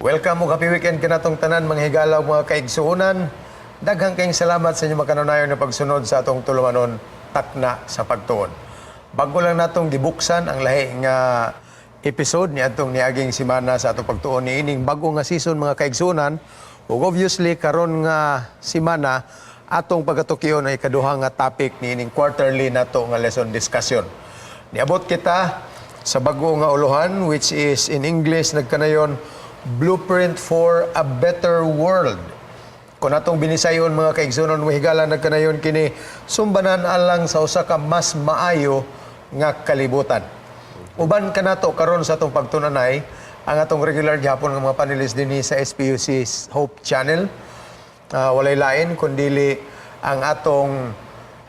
Welcome ug happy weekend kanatong tanan, mga higala ug mga kaigsuonan. Daghang kayong salamat sa inyong makanunayon na pagsunod sa atong tulumanon, Takna sa Pagtuon. Bago lang natong gibuksan ang lahi nga episode ni atong niaging semana sa atong pagtuon niining bago nga season, mga kaigsuonan, ug obviously karon nga semana atong pagatukion ay ikaduha nga topic niining quarterly nato nga lesson discussion. Niabot kita sa bago nga uluhan, which is in English nagkanayon "Blueprint for a Better World". Kung atong binisayon, mga kaigsuonan, mga higala, nagkanayon kini "Sumbanan alang sa usa ka mas maayo nga kalibutan". Uban kanato karon sa atong pagtunanay ang atong regular gihapon nga mga panelists dinhi sa SPUC Hope Channel. Walay lain kundili ang atong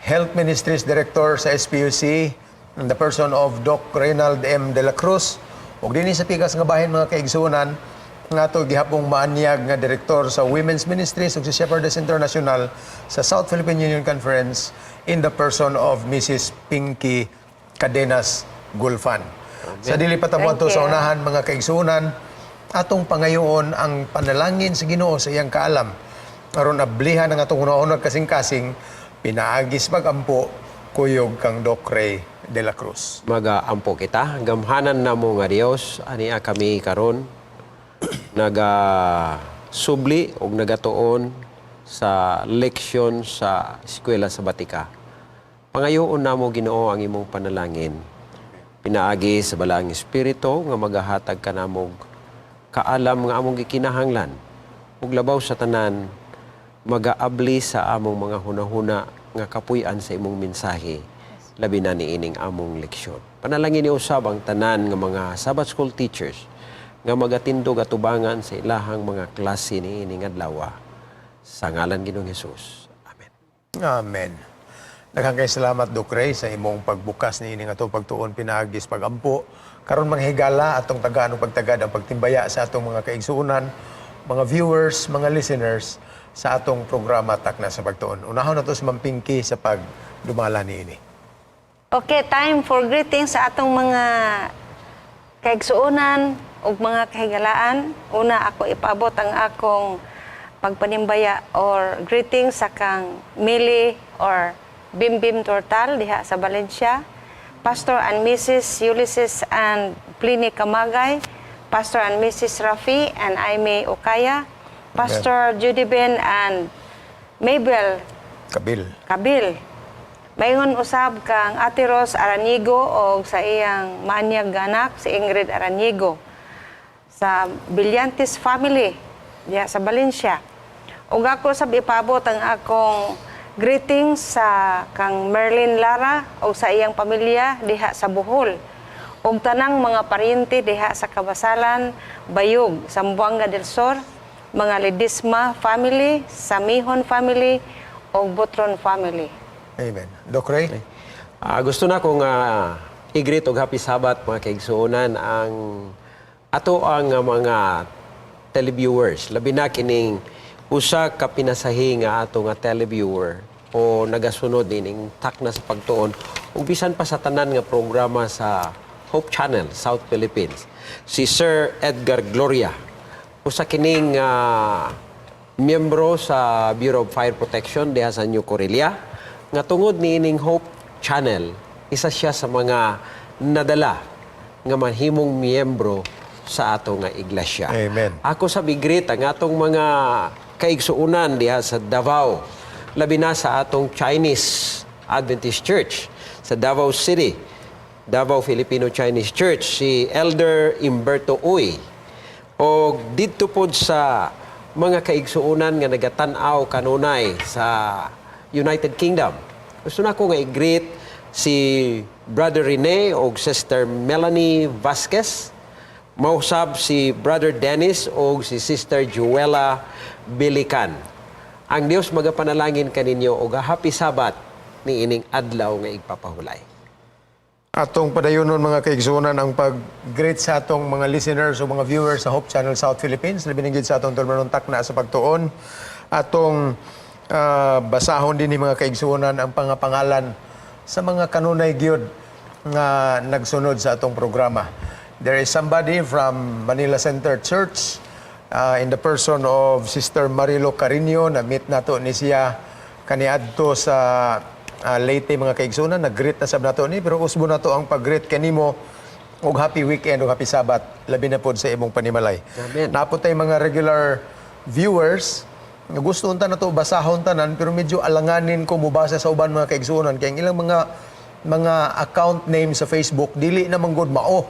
Health Ministries Director sa SPUC, in the person of Doc Reynald M. De La Cruz, ug dinhi sa pikas nga bahin, mga kaigsuonan, nga ato gihapong maanyag nga direktor sa Women's Ministries ug sa Shepherdess International sa South Philippine Union Conference, in the person of Mrs. Pinky Cadenas Gulfan. Sa dili pa ta Thank sa you. Unahan, mga kaigsuonan, atong pangayoon ang panalangin sa Ginoo sa iyang kaalam aron ablihan ang atong hunahuna kasing-kasing pinaagi sa pagampo kuyog kang Doc Ray De La Cruz. Magaampo kita. Gamhanan namo nga Dios, ania kami karon naga subli og nagatuon sa leksyon sa Eskwela Sabatika. Pangayoon namo, Ginoo, ang imong panalangin. Pinaagi sa Balaang Espiritu nga magahatag kanamog kaalam nga among gikinahanglan ug labaw sa tanan magaabli sa among mga hunahuna nga kapuy-an sa imong mensahe, labi na niining among leksyon. Panalangin ni usab ang tanan nga mga Sabbath School teachers nga magatindog atubangan sa ilahang mga klase niining adlaw. Sa ngalan Ginoong Hesus. Amen. Amen. Daghang kay salamat, Doc Ray, sa imong pagbukas niining atong pagtuon pinaagi sa pagampo. Karon, mga higala, atong tagaan og pagtagad ang pagtimbaya sa atong mga kaigsuonan, mga viewers, mga listeners sa atong programa Takna sa Pagtuon. Unahon nato si Ma'am Pinky sa pagdumala niini. Okay, time for greetings sa atong mga kaigsuonan ug mga kahigalaan. Una, ako ipaabot ang akong pagpanimbaya or greetings sa kang Mili or Bimbim Tortal diha sa Valencia. Pastor and Mrs. Ulysses and Pliny Kamagay, Pastor and Mrs. Rafi and Aimee Okaya, Pastor Judy Ben and Mabel Kabil. Kabil. Maingon usab kang Ate Rose Aranigo og sa iyang maanyag nga anak si Ingrid Aranigo sa Villantes family diha sa Valencia. Ug ako sab ipabot ang akong greetings sa kang Merlin Lara og sa iyang pamilya diha sa Bohol. Ug tanang mga paryente diha sa Kabasalan, Bayog, Zamboanga del Sur, mga Ledesma family, Samihon family ug Butron family. Amen. Doc Ray? Gusto na kong i-greet og happy Sabbath, mga kaigsuonan, ang ato ang mga televiewers, labi na kining usa ka pinasahi nga ato nga televiewer o nagasunod nining Takna sa Pagtuon ug bisan pa sa tanan nga programa sa Hope Channel South Philippines, si Sir Edgar Gloria. Usa kining miyembro sa Bureau of Fire Protection diha sa New Corelia nga tungod niining Hope Channel, isa siya sa mga nadala nga mahimong miyembro sa ato nga iglesia. Amen. Ako sab i-greet ang atong mga kaigsuonan diha sa Davao, labi na sa atong Chinese Adventist Church sa Davao City, Davao Filipino Chinese Church, si Elder Imberto Uy. O didto pod sa mga kaigsuonan nga nagatan-aw kanunay sa United Kingdom. Gusto na ko nga i-greet si Brother Rene o Sister Melanie Vasquez. Mausab si Brother Dennis o si Sister Joella Bilican. Ang Dios magapanalangin kaninyo og happy Sabbath niining adlaw nga igpapahulay. Atong padayonon, mga kaigsuonan, ang pag-greet sa atong mga listeners o mga viewers sa Hope Channel South Philippines. Labi na gyud sa atong tulumanon Takna sa Pagtuon. Atong basahon din ni, mga kaigsuonan, ang pangapangalan sa mga kanunay gyud nga nagsunod sa atong programa. There is somebody from Manila Center Church, In the person of Sister Marilo Carino, na-meet nato ni siya kaniadto sa Leyte, mga kaigsunan. Nag-greet na sab nato ni, pero usbo nato ang pag-greet kanimo og happy weekend ug happy Sabbath, labi na pod sa imong panimalay. Amen. Naa pod tay mga regular viewers nga gusto unta nato basahon tanan, pero medyo alanganin ko mobasa sa uban, mga kaigsuonan, kay ang ilang mga account name sa Facebook dili na man gud mao.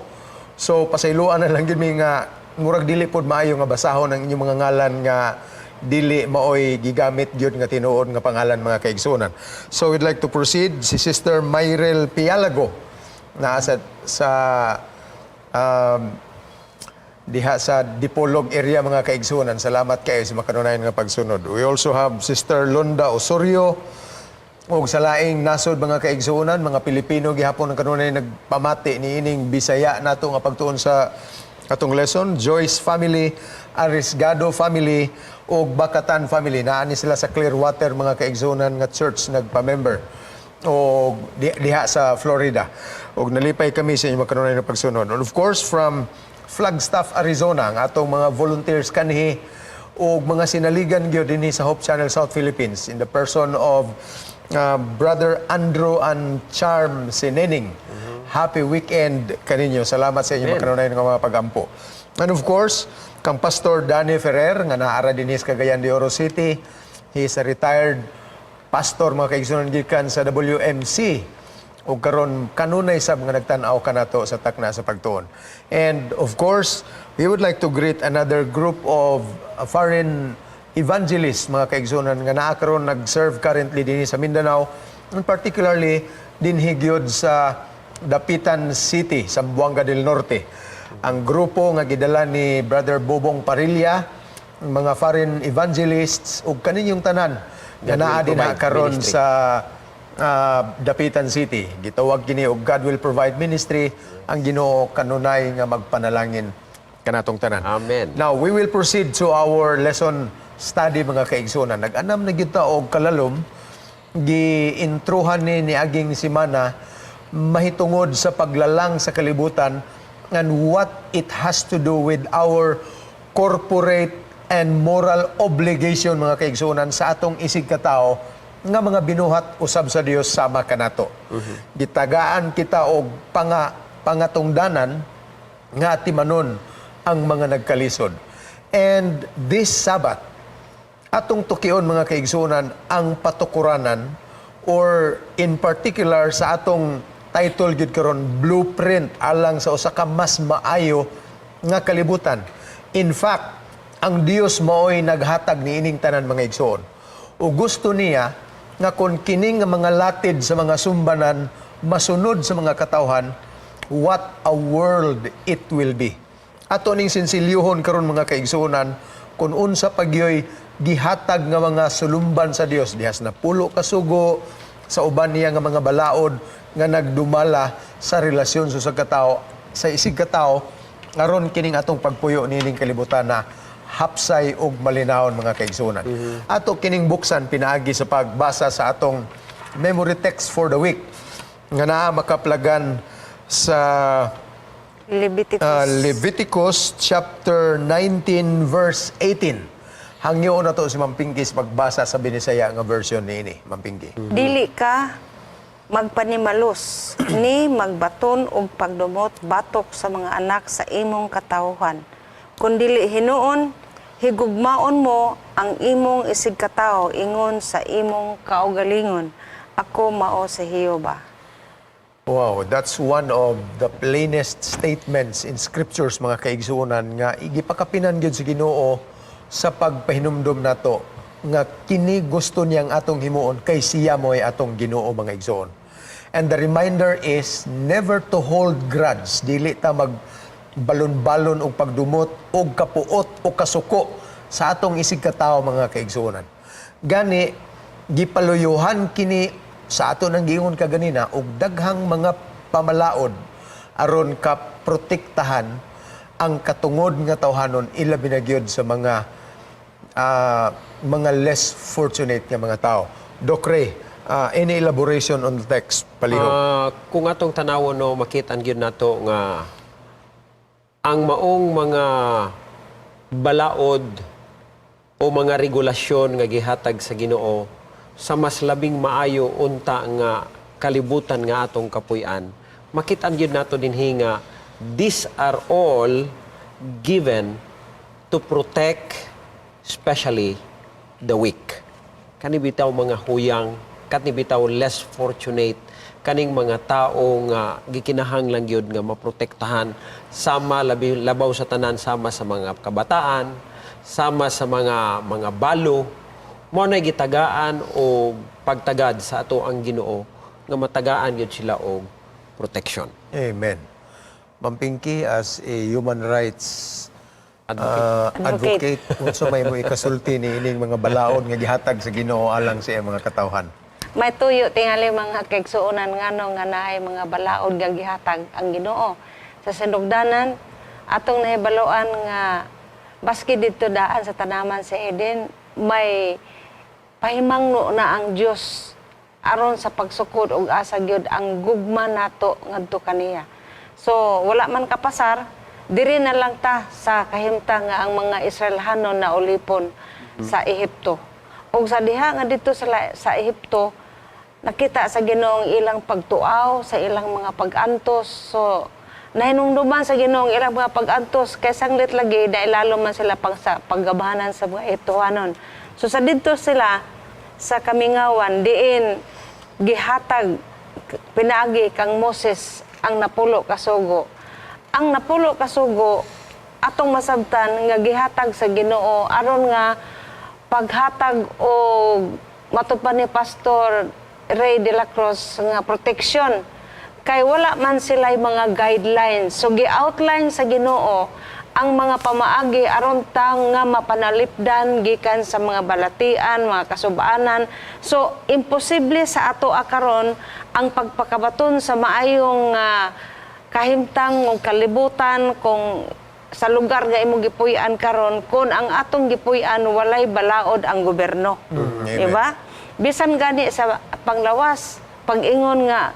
So pasayloan na lang gid mi nga murag dili pod maayo nga basahon ang inyong mga ngalan nga dili maoy gigamit gyud nga tinuod nga pangalan, mga kaigsuonan. So we'd like to proceed si Sister Myrel Pialago naa sa diha sa Dipolog area, mga kaigsunan. Salamat kayo sa makanunayan nga pagsunod. We also have Sister Londa Osorio ug sa laing nasod, mga kaigsunan, mga Pilipino gihapon ang kanunay nagpamati niining Bisaya nato nga pagtuon sa atong lesson. Joyce family, Arisgado family ug Bakatan family. Naa ni sila sa Clearwater, mga kaigsunan, nga church nagpa-member o diha sa Florida. Og nalipay kami sa inyong makanunay na pagsunod. And of course, from Flagstaff, Arizona, ang atong mga volunteers kanhi og mga sinaligan gyud dinhi sa Hope Channel South Philippines in the person of Brother Andrew and Charm Sinening. Happy weekend kaninyo. Salamat sa inyong Amen. makanunay nga mga pagampo. And of course, kang Pastor Danny Ferrer nga naara dinhi sa Cagayan de Oro City. He is a retired pastor, mga kaigsunan, gikan sa WMC ug karon kanunay sab nga nagtan-aw kanato sa Takna sa Pagtuon. And of course, we would like to greet another group of foreign evangelists, mga kaigsunan, nga naa karon nag-serve currently dinhi sa Mindanao and particularly dinhi gyud sa Dapitan City, Zamboanga del Norte. Ang grupo nga gidala ni Brother Bobong Parilla, mga foreign evangelists ug kaninyong tanan nga God naa Will din Provide karon Ministry. sa Dapitan City. Gitawag kini og God Will Provide Ministry. Ang Ginoo kanunay nga magpanalangin kanatong tanan. Amen. Now, we will proceed to our lesson study, mga kaigsunan. Nag-anam na kita og kalalom, gi-introhan ni niaging simana mahitungod sa paglalang sa kalibutan and what it has to do with our corporate and moral obligation, mga kaigsunan, sa atong isig katao nga mga binuhat usab sa Dios sama kanato. Gitagaan kita og pangatungdanan nga timanon ang mga nagkalisod. And this Sabbath, atong tukion, mga kaigsunan, ang patukuranan or in particular sa atong title gid karon, blueprint alang sa usa ka mas maayo nga kalibutan. In fact, ang Dios maoy naghatag niining tanan, mga igsoon. O gusto niya nga kon kining nga mga latid sa mga sumbanan masunod sa mga katawhan, what a world it will be. Ato ning sinsilyuhon karon, mga kaigsuonan, kung unsa pagyoy gihatag nga mga sulumban sa Dios dihas napulo ka sugo, sa uban niya nga mga balaod nga nagdumala sa relasyon sa usa ka tawo sa isig ka tawo, aron kining atong pagpuyo niining kalibutan na hapsay ug malinawon, mga kaigsuonan. Ato kining buksan pinaagi sa pagbasa sa atong memory text for the week nga naa makaplagan sa Leviticus. Leviticus chapter 19 verse 18. Hangyoon na to si Ma'am Pinky sa pagbasa sa Binisaya nga version niini, Ma'am Pinky. Dili ka magpanimalos ni magbaton og pagdumot batok sa mga anak sa imong katawhan. Kun dili hinuon, higugmaon mo ang imong isigkatawo ingon sa imong kaugalingon. Ako mao si Jehova. Wow, that's one of the plainest statements in scriptures, mga kaigsuonan, nga igipakapinan gyud sa Ginoo sa pagpahinumdom nato nga kini gusto niyang atong himuon kay siya mo'y atong Ginoo, mga igsoon. And the reminder is never to hold grudge, dili ta mag balon-balon og pagdumot og kapuot o kasuko sa atong isig katawo, mga kaigsuonan. Gani gipaluyuhan kini sa ato nang giingon kaganina og daghang mga pamalaod aron ka protektahan ang katungod nga tawhanon, ilabi na gyud sa mga less fortunate nga mga tao. Doc Ray, any elaboration on the text palihog? Kung atong tanawon, no, makita gyud nato nga ang maong mga balaod o mga regulasyon nga gihatag sa Ginoo sa mas labing maayo unta nga kalibutan nga atong kapuy-an, makit-an gyud nato dinhi nga these are all given to protect especially the weak. Kani bitaw mga huyang, kani bitaw less fortunate, kaning mga tao nga gikinahanglan gyud nga maprotektahan, sama labi labaw sa tanan sama sa mga kabataan, sama sa mga balo. Mao na gitagaan o pagtagad sa ato ang Ginoo nga matagaan gyud sila og protection. Amen. Ma'am Pinky, as a human rights Advocate. advocate, unsa may mo ikasulti ni ining mga balaod nga gihatag sa Ginoo alang sa iyang mga katawhan? May tuyo tingali, mga kaigsuonan, ngano nga naay mga balaod nga gihatag ang Ginoo. Sa sinugdanan, atong nahibaluan nga baski didto daan sa tanaman sa Eden, may pahimangno na ang Dios aron sa pagsukod og asa gyud ang gugma nato ngadto kaniya. So wala man kapasar, diri na lang ta sa kahimtang nga ang mga Israelhanon na ulipon sa Ehipto. Og sa diha nga dito sa Ehipto, nakita sa Ginoo ang ilang pagtuaw, sa ilang mga pag-antos. So nahinumduman sa Ginoo ang ilang mga pag-antos kay sanglit lagi nailalo man sila pang sa paggabahanan sa mga Ehiptohanon. So sa didto sila sa kamingawan diin gihatag pinaagi kang Moses ang napulo ka sugo. Ang napulo ka sugo, atong masabtan nga gihatag sa Ginoo aron nga paghatag og matupan ni Pastor Ray de la Cruz nga protection kay wala man sila mga guidelines. So gi-outline sa Ginoo ang mga pamaagi aron ta nga mapanalipdan gikan sa mga balatian, mga kasubaanan. So imposible sa ato karon ang pagpakabaton sa maayong kahimtang o kalibutan kung sa lugar nga imong gipuy-an karon kung ang atong gipuy-an walay balaod ang gobyerno. Amen. Diba? Bisan gani sa panglawas, pag-ingon nga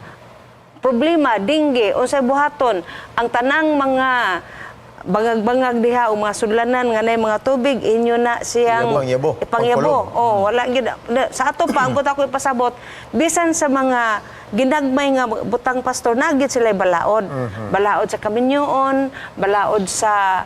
problema, dingge, unsay buhaton, ang tanang mga bangag-bangag diha o mga sudlanan nga nay mga tubig inyo na siyang Pangyabo. Ipangyabo. Pagkulong. Oh, wala gid sa ato pa ang buta ko ipasabot, bisan sa mga ginagmay nga butang, Pastor, nagit sila balaod. Balaod sa kaminyoon, balaod sa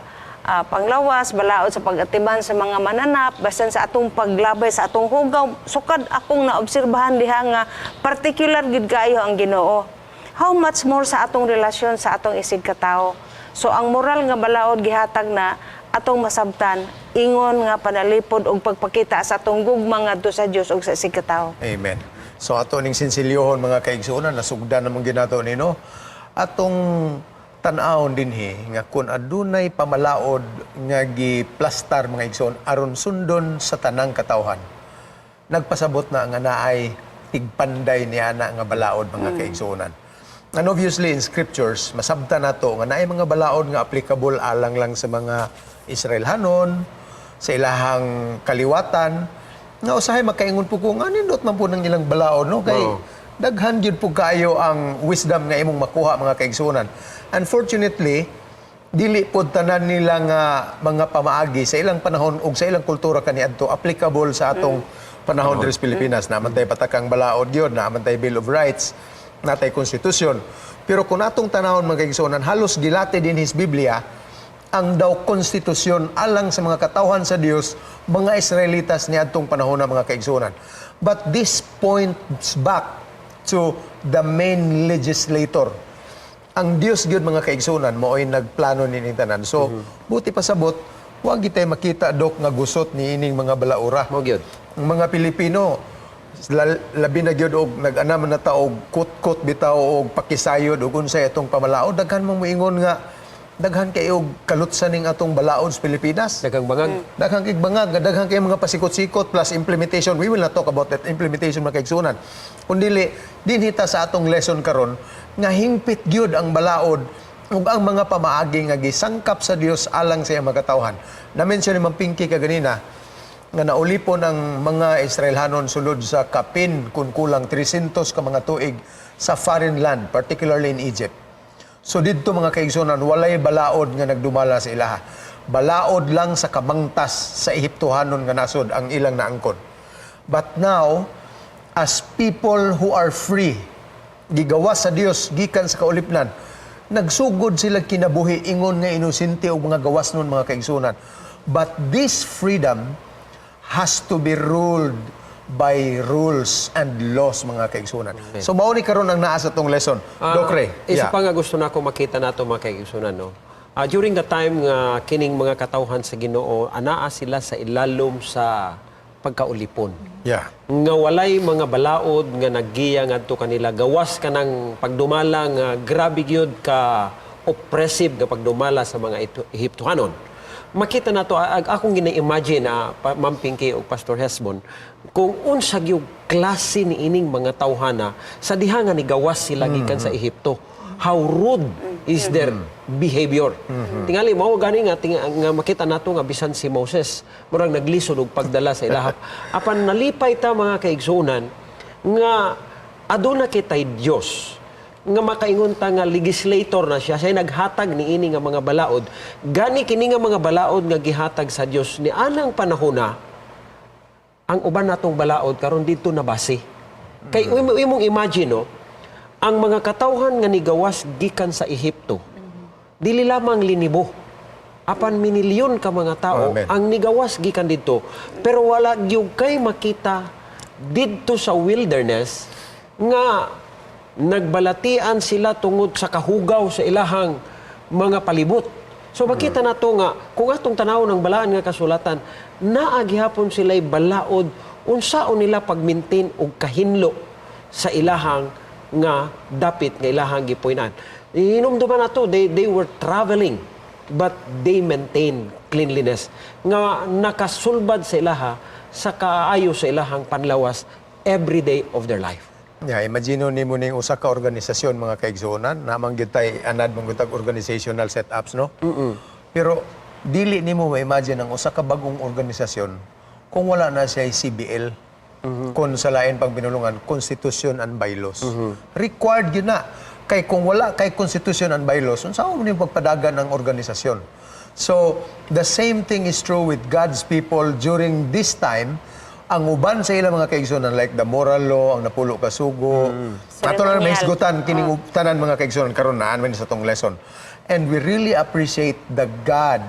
panglawas, balaod sa pag-atiman sa mga mananap, basan sa atong paglabay sa atong hugaw. Sukad akong naobserbahan diha nga particular gid kaayo ang Ginoo. How much more sa atong relasyon sa atong isig katawo? So ang moral nga balaod gihatag na atong masabtan ingon nga panalipod og pagpakita sa atong gugma ngadto sa Dios ug sa isig katawo. Amen. So ato ning sinsilyohon, mga kaigsuonan, nasugdan namang ginato nino. Atong tan-awon dinhi nga kun adunay pamalaod nga giplastar, mga igsoon, aron sundon sa tanang katawhan. Nagpasabot na nga naay tigpanday ni ana nga balaod, mga kaigsuonan. And obviously in scriptures masabta nato nga naay mga balaod nga applicable alang lang sa mga Israelhanon, sa ilahang kaliwatan, nga usahay makaingon po ko nga nindot man po ng ilang balaod, no, kay daghan gyud po kayo ang wisdom nga imong makuha, mga kaigsuonan. Unfortunately, dili pod tanan nila nga mga pamaagi sa ilang panahon ug sa ilang kultura kaniadto applicable sa atong panahon diri sa Pilipinas. Naa man tay patakang balaod gyud, naa man tay Bill of Rights, naa tay konstitusyon. Pero kung atong tanawon, mga kaigsuonan, halos gilati dinhi sa Biblia ang daw konstitusyon alang sa mga katawhan sa Dios, mga Israelitas niadtong panahon na, mga kaigsuonan. But this points back to the main legislator. Ang Dios gyud, mga kaigsuonan, mao'y nagplano nining tanan. So, buti pasabot, wa gyud tay makita, Dok, nga gusot ni ining mga balaura. Mao gyud. Ang mga Pilipino, labi na gyud og nag-anam na ta og kut-kut bitaw og pakisayod og unsay atong pamalaod, daghan mong moingon nga daghan kay og kalutsan ning atong balaod sa Pilipinas. Daghang bangag. Daghang kay bangag, daghan kay mga pasikot-sikot plus implementation. We will not talk about that implementation, mga kaigsuonan. Kun dili dinhi ta sa atong lesson karon nga hingpit gyud ang balaod ug ang mga pamaagi nga gisangkap sa Dios alang sa iyang mga katawhan. Na-mention ni Ma'am Pinky kaganina nga naulipon ang mga Israelhanon sulod sa kapin kung kulang 300 ka mga tuig sa foreign land, particularly in Egypt. So didto, mga kaigsuonan, walay balaod nga nagdumala sa ilaha. Balaod lang sa kamangtas sa Ehiptohanon nga nasod ang ilang naangkon. But now, as people who are free, gigawas sa Dios gikan sa kaulipnan, nagsugod sila kinabuhi ingon nga inosente og mga gawas nun, mga kaigsunan. But this freedom has to be ruled by rules and laws, mga kaigsunan. So mao ni karon ang naa sa tong lesson. Doc Ray. Isa pa nga gusto nako makita nato, mga kaigsunan, no. During the time nga kining mga katawhan sa Ginoo, anaa sila sa ilalom sa pagkaulipon. Nga walay mga balaod nga naggiya ngadto kanila gawas kanang pagdumala nga grabe gyud ka oppressive nga pagdumala sa mga Ehiptohanon. Makita nato akong gina-imagine na Ma'am Pinky ug Pastor Hesbon, kung unsa gyud klase ni ining mga tawhana sa diha nga nigawas sila gikan sa Ehipto. How rude is their behavior. Tingali mao gani nga nga makita nato nga bisan si Moses murag naglisod og pagdala sa ilaha. Apan nalipay ta, mga kaigsuonan, nga aduna kitay Dios nga makaingon ta nga legislator na siya, siya naghatag niini nga mga balaod. Gani kini nga mga balaod nga gihatag sa Dios ni anang panahona, ang uban natong balaod karon dito na base. Kay imong imagine, no, ang mga katawhan nga nigawas gikan sa Ehipto, dili lamang linibo, apan minilyon ka mga tao Amen. ang nigawas gikan didto. Pero wala gyud kay makita didto sa wilderness nga nagbalatian sila tungod sa kahugaw sa ilahang mga palibot. So makita nato nga kung atong tanaw ng balaan nga kasulatan, naa gihapon sila'y balaod unsaon nila pag-maintain og kahinlo sa ilahang nga dapit nga ilahang gipuy-an. Hinumduman nato, they were traveling but they maintained cleanliness nga nakasulbad sa ilaha sa kaayo sa ilahang panlawas every day of their life. Yeah, imagine nimo ning usa ka organisasyon, mga kaigsuonan, namang gyud tay anad mong gutag organizational setups, no? Pero dili nimo ma-imagine ang usa ka bagong organisasyon kung wala na siya CBL. Kung sa lain pang binulungan, Constitution and Bylaws. Required yun na. Kay kung wala kay Constitution and Bylaws, unsa mo ning pagpadagan ng organisasyon? So, the same thing is true with God's people during this time. Ang uban sa ilang, mga kaigsunan, like the moral law, ang napulo ka sugo. Ato na Ceremonial. mahisgutan kining tanan, mga kaigsunan, karon naan man sa tong lesson. And we really appreciate the God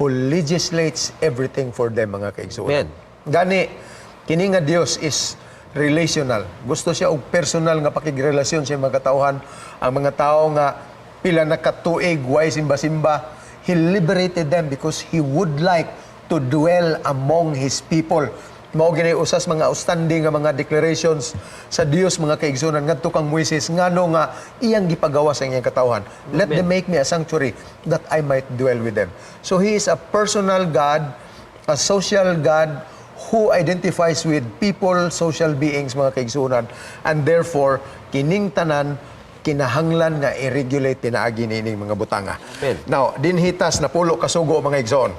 who legislates everything for them, mga kaigsunan. Amen. Gani kini nga Dios is relational. Gusto siya og personal nga pakigrelasyon sa mga katawhan, ang mga tao nga pila na katuig way simba-simba. He liberated them because he would like to dwell among his people. Mao gini usas mga outstanding nga mga declarations sa Dios, mga kaigsunan, ngadto kang Moises ngano nga iyang gipagawas ang iyang katawhan. "Let them make me a sanctuary that I might dwell with them." So he is a personal God, a social God who identifies with people, social beings, mga kaigsunan, and therefore kining tanan kinahanglan nga i-regulate pinaagi niining mga butanga. Amen. Now, dinhi tas napulo ka sugo, mga igsoon.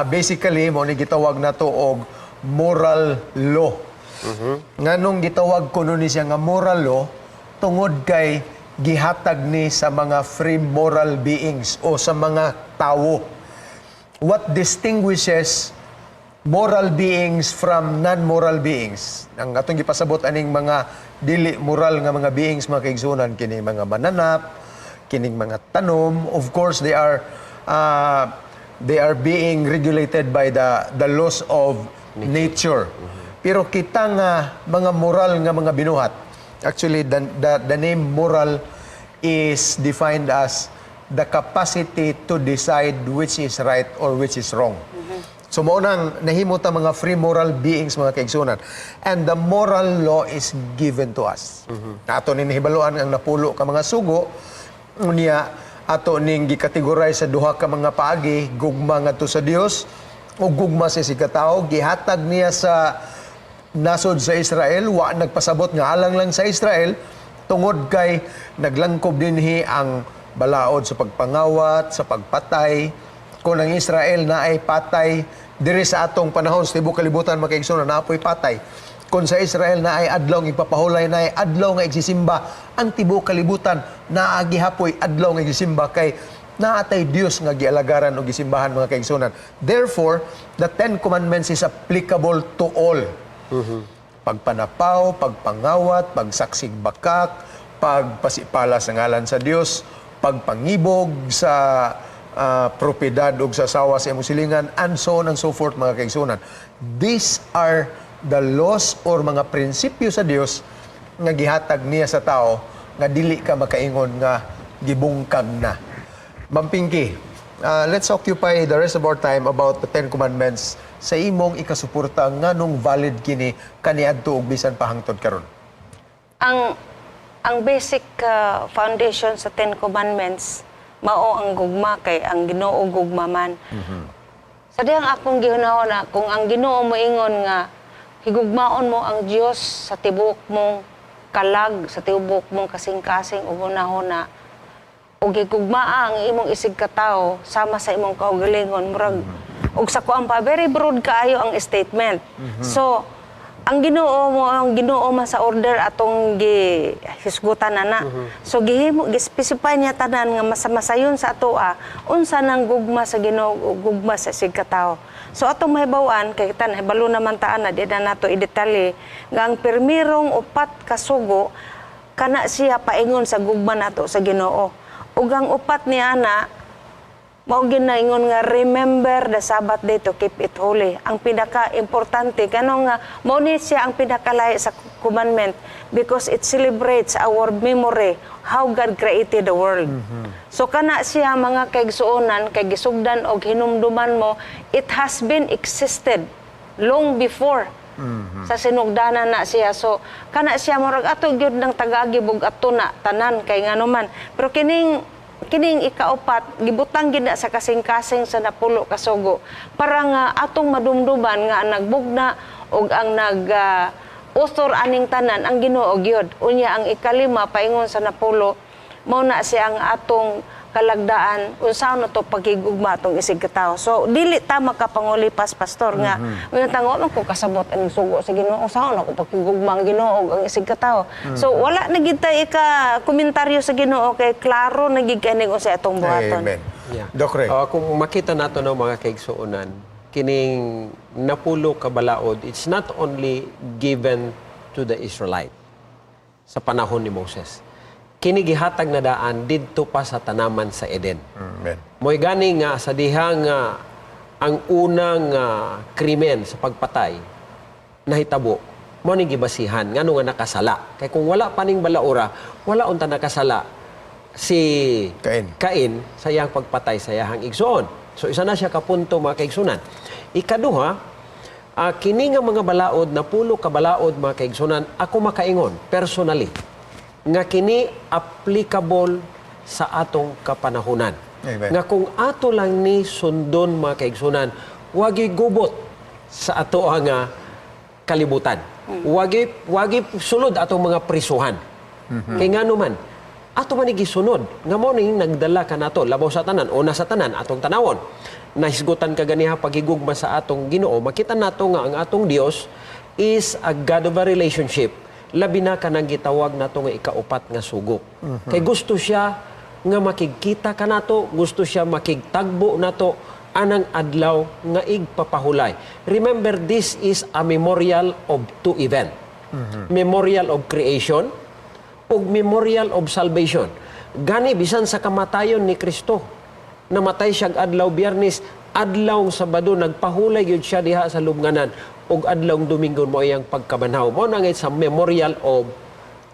Basically, mo ni gitawag nato og moral law. Nganong gitawag kuno ni siya nga moral law? Tungod kay gihatag ni sa mga free moral beings o sa mga tawo. What distinguishes moral beings from non-moral beings? Ang atong gipasabot aning mga dili moral nga mga beings, mga kaigsunan, kini mga mananap, kining mga tanom, of course they are being regulated by the laws of nature. Pero kita nga mga moral nga mga binuhat, actually the name moral is defined as the capacity to decide which is right or which is wrong. So mao nang nahimo ta mga free moral beings, mga kaigsunan. And the moral law is given to us. Ato ni nahibaluan ang napulo ka mga sugo, unya ato ning gikategorize sa duha ka mga paagi, gugma ngadto sa Dios o gugma sa isigkatawo. Gihatag niya sa nasod sa Israel, wa nagpasabot nga alang lang sa Israel, tungod kay naglangkob dinhi ang balaod sa pagpangawat, sa pagpatay. Kung ang Israel na ay patay, diri sa atong panahon sa tibuok kalibutan, mga kaigsuonan, naa poy patay. Kung sa Israel na ay adlaw nga ipapahulay, na ay adlaw nga igsisimba, ang tibuok kalibutan naa gihapoy adlaw nga igsisimba kay Naa tay Dios nga gialagaran o gisimbahan, mga kaigsunan. Therefore, the Ten Commandments is applicable to all. Pagpanapaw, pagpangawat, pagsaksig bakak, pagpasipala sa ngalan sa Dios, pagpangibog sa propiedad ug sa sawa sa imong silingan, and so on and so forth, mga kaigsunan. These are the laws or mga prinsipyo sa Dios nga gihatag niya sa tao nga dili ka makaingon nga gibungkag na. Ma'am Pinky, let's occupy the rest of our time about the Ten Commandments sa imong ikasuporta, nganong valid kini kaniadto ug bisan pa hangtod karon. Ang basic foundation sa Ten Commandments mao ang gugma, kay ang Ginoo gugma man. Sa dihang akong gihunahon na kung ang Ginoo moingon nga higugmaon mo ang Dios sa tibuok mong kalag, sa tibuok mong kasing-kasing ug hunahuna, ug higugmaa ang imong isig katawo sama sa imong kaugalingon, murag ug sa kuan pa, very broad kaayo ang statement. So ang Ginoo mo, ang Ginoo man sa order atong gi hisgutan na na. So gihimo, gi-specify niya tanan nga masamasayon sa atoa unsa nang gugma sa Ginoo ug gugma sa isig katawo. So atong mahibaw-an, kay kita nahibalo naman taan na, di na nato i-detalye nga ang pirmirong upat ka sugo kana siya paingon sa gugma nato sa Ginoo. Ug ang upat ni ana mao ginaingon nga remember the Sabbath day to keep it holy. Ang pinaka-importante kano nga mao ni siya ang pinakalahi sa commandment because it celebrates our memory how God created the world. So kana siya, mga kaigsuonan, kay gisugdan og hinumduman mo, it has been existed long before sa sinugdanan na siya. So kana siya murag ato gyud ng tagagi ug ato na tanan, kay ngano man. Pero kining kining ikaupat gibutang gid na sa kasing-kasing sa 10 ka sugo para nga atong madumduman nga ang nagbugna ug ang nag author aning tanan ang Ginoo gyud. Unya ang ikalima paingon sa 10, mao na siya ang atong kalagdaan unsaon na to paghigugma atong isig katawo. So dili ta makapangulipas, pastor, nga mm tango man ko kasabot aning sugo sa Ginoo, unsaon ako paghigugma ang Ginoo ug ang isig katawo. So wala na gid ta ika komentaryo sa Ginoo kay klaro na gid kay unsa atong buhaton. Amen. Yeah. Doc Ray. Kung makita nato no, mga kaigsuonan, kining 10 ka balaod, it's not only given to the Israelite sa panahon ni Moses. Kini gihatag na daan didto pa sa tanaman sa Eden. Amen. Mo'y gani nga sa diha nga ang unang krimen sa pagpatay nahitabo, mo ni gibasihan ngano nga nakasala. Kay kung wala pa ning balaora, wala unta nakasala si Cain. Cain sa iyang pagpatay sa iyang igsoon. So isa na siya ka punto, mga kaigsunan. Ikaduha, kini nga mga balaod, 10 ka balaod, mga kaigsunan, ako makaingon personally nga kini applicable sa atong kapanahunan. Amen. Nga kung ato lang ni sundon, mga kaigsunan, wagi gubot sa ato nga kalibutan. Wagi sulod atong mga prisuhan. Kay ngano man, ato man ni gisunod nga mao ning nagdala kanato labaw sa tanan, una sa tanan atong tanawon. Nahisgutan ka ganiha paghigugma sa atong Ginoo, makita nato nga ang atong Dios is a God of a relationship. Labi na kanang gitawag nato nga ikaupat nga sugo. Kay gusto siya nga makigkita kanato, gusto siya makigtagbo nato anang adlaw nga igpapahulay. Remember, this is a memorial of two event. Memorial of creation ug memorial of salvation. Gani bisan sa kamatayon ni Kristo, namatay siya adlaw Biyernes, adlaw Sabado nagpahulay gyud siya diha sa lubnganan ug adlaw Domingo mo iyang pagkabanhaw. Mao na nga sa memorial of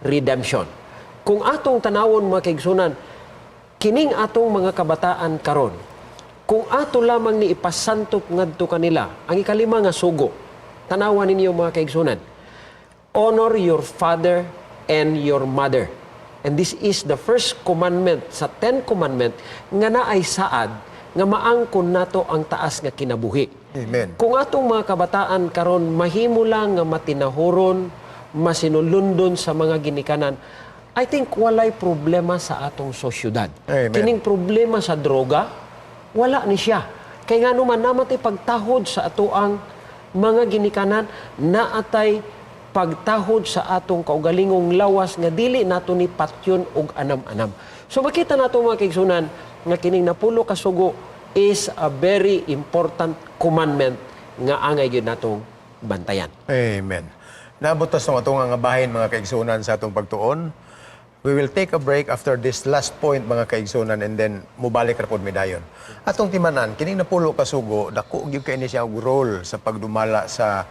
redemption. Kung atong tanawon, mga kaigsunan, kining atong mga kabataan karon, kung ato lamang ni ipasantop ngadto kanila ang ikalima nga sugo, tanawan ninyo, mga kaigsunan, honor your father and your mother. And this is the first commandment sa Ten Commandment nga naay saad nga maangkon nato ang taas nga kinabuhi. Amen. Kung atong mga kabataan karon mahimo lang nga matinahuron, masinulundon sa mga ginikanan, I think walay problema sa atong sosyudad. Amen. Kining problema sa droga, wala ni siya. Kay ngano man, namatay pagtahod sa atoang mga ginikanan, naatay pagtahod sa atong kaugalingong lawas nga dili nato ni patyon og anam-anam. So makita nato, mga kaigsunan, nga kining napulo ka sugo is a very important commandment nga angay gyud natong bantayan. Amen. Naabot ta sa atong nga bahin, mga kaigsunan, sa atong pagtuon. We will take a break after this last point, mga kaigsunan, and then mubalik ra pod mi dayon. Atong timanan kining napulo ka sugo, dako gyud kay ni siya og role sa pagdumala sa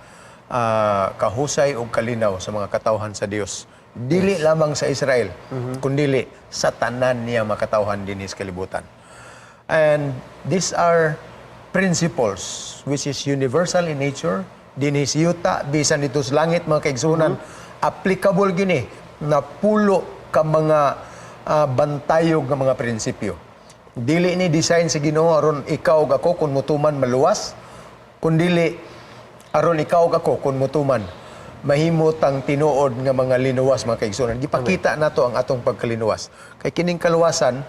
kahusay ug kalinaw sa mga katawhan sa Dios. Dili lamang sa Israel, kundili sa tanan niya makatawhan dinhi sa kalibutan. And these are principles which is universal in nature, dinhi sa yuta, bisan didto sa langit, mga kaigsunan, applicable gini napulo ka mga bantayog nga mga prinsipyo. Dili ni design sa Ginoo aron ikaw ug ako kung mutuman maluwas, kundili aron ikaw ug ako kung mutuman mahimo tang tinuod nga mga linuwas, mga kaigsunan. Gipakita nato ang atong pagkalinuwas. Kay kining kaluwasan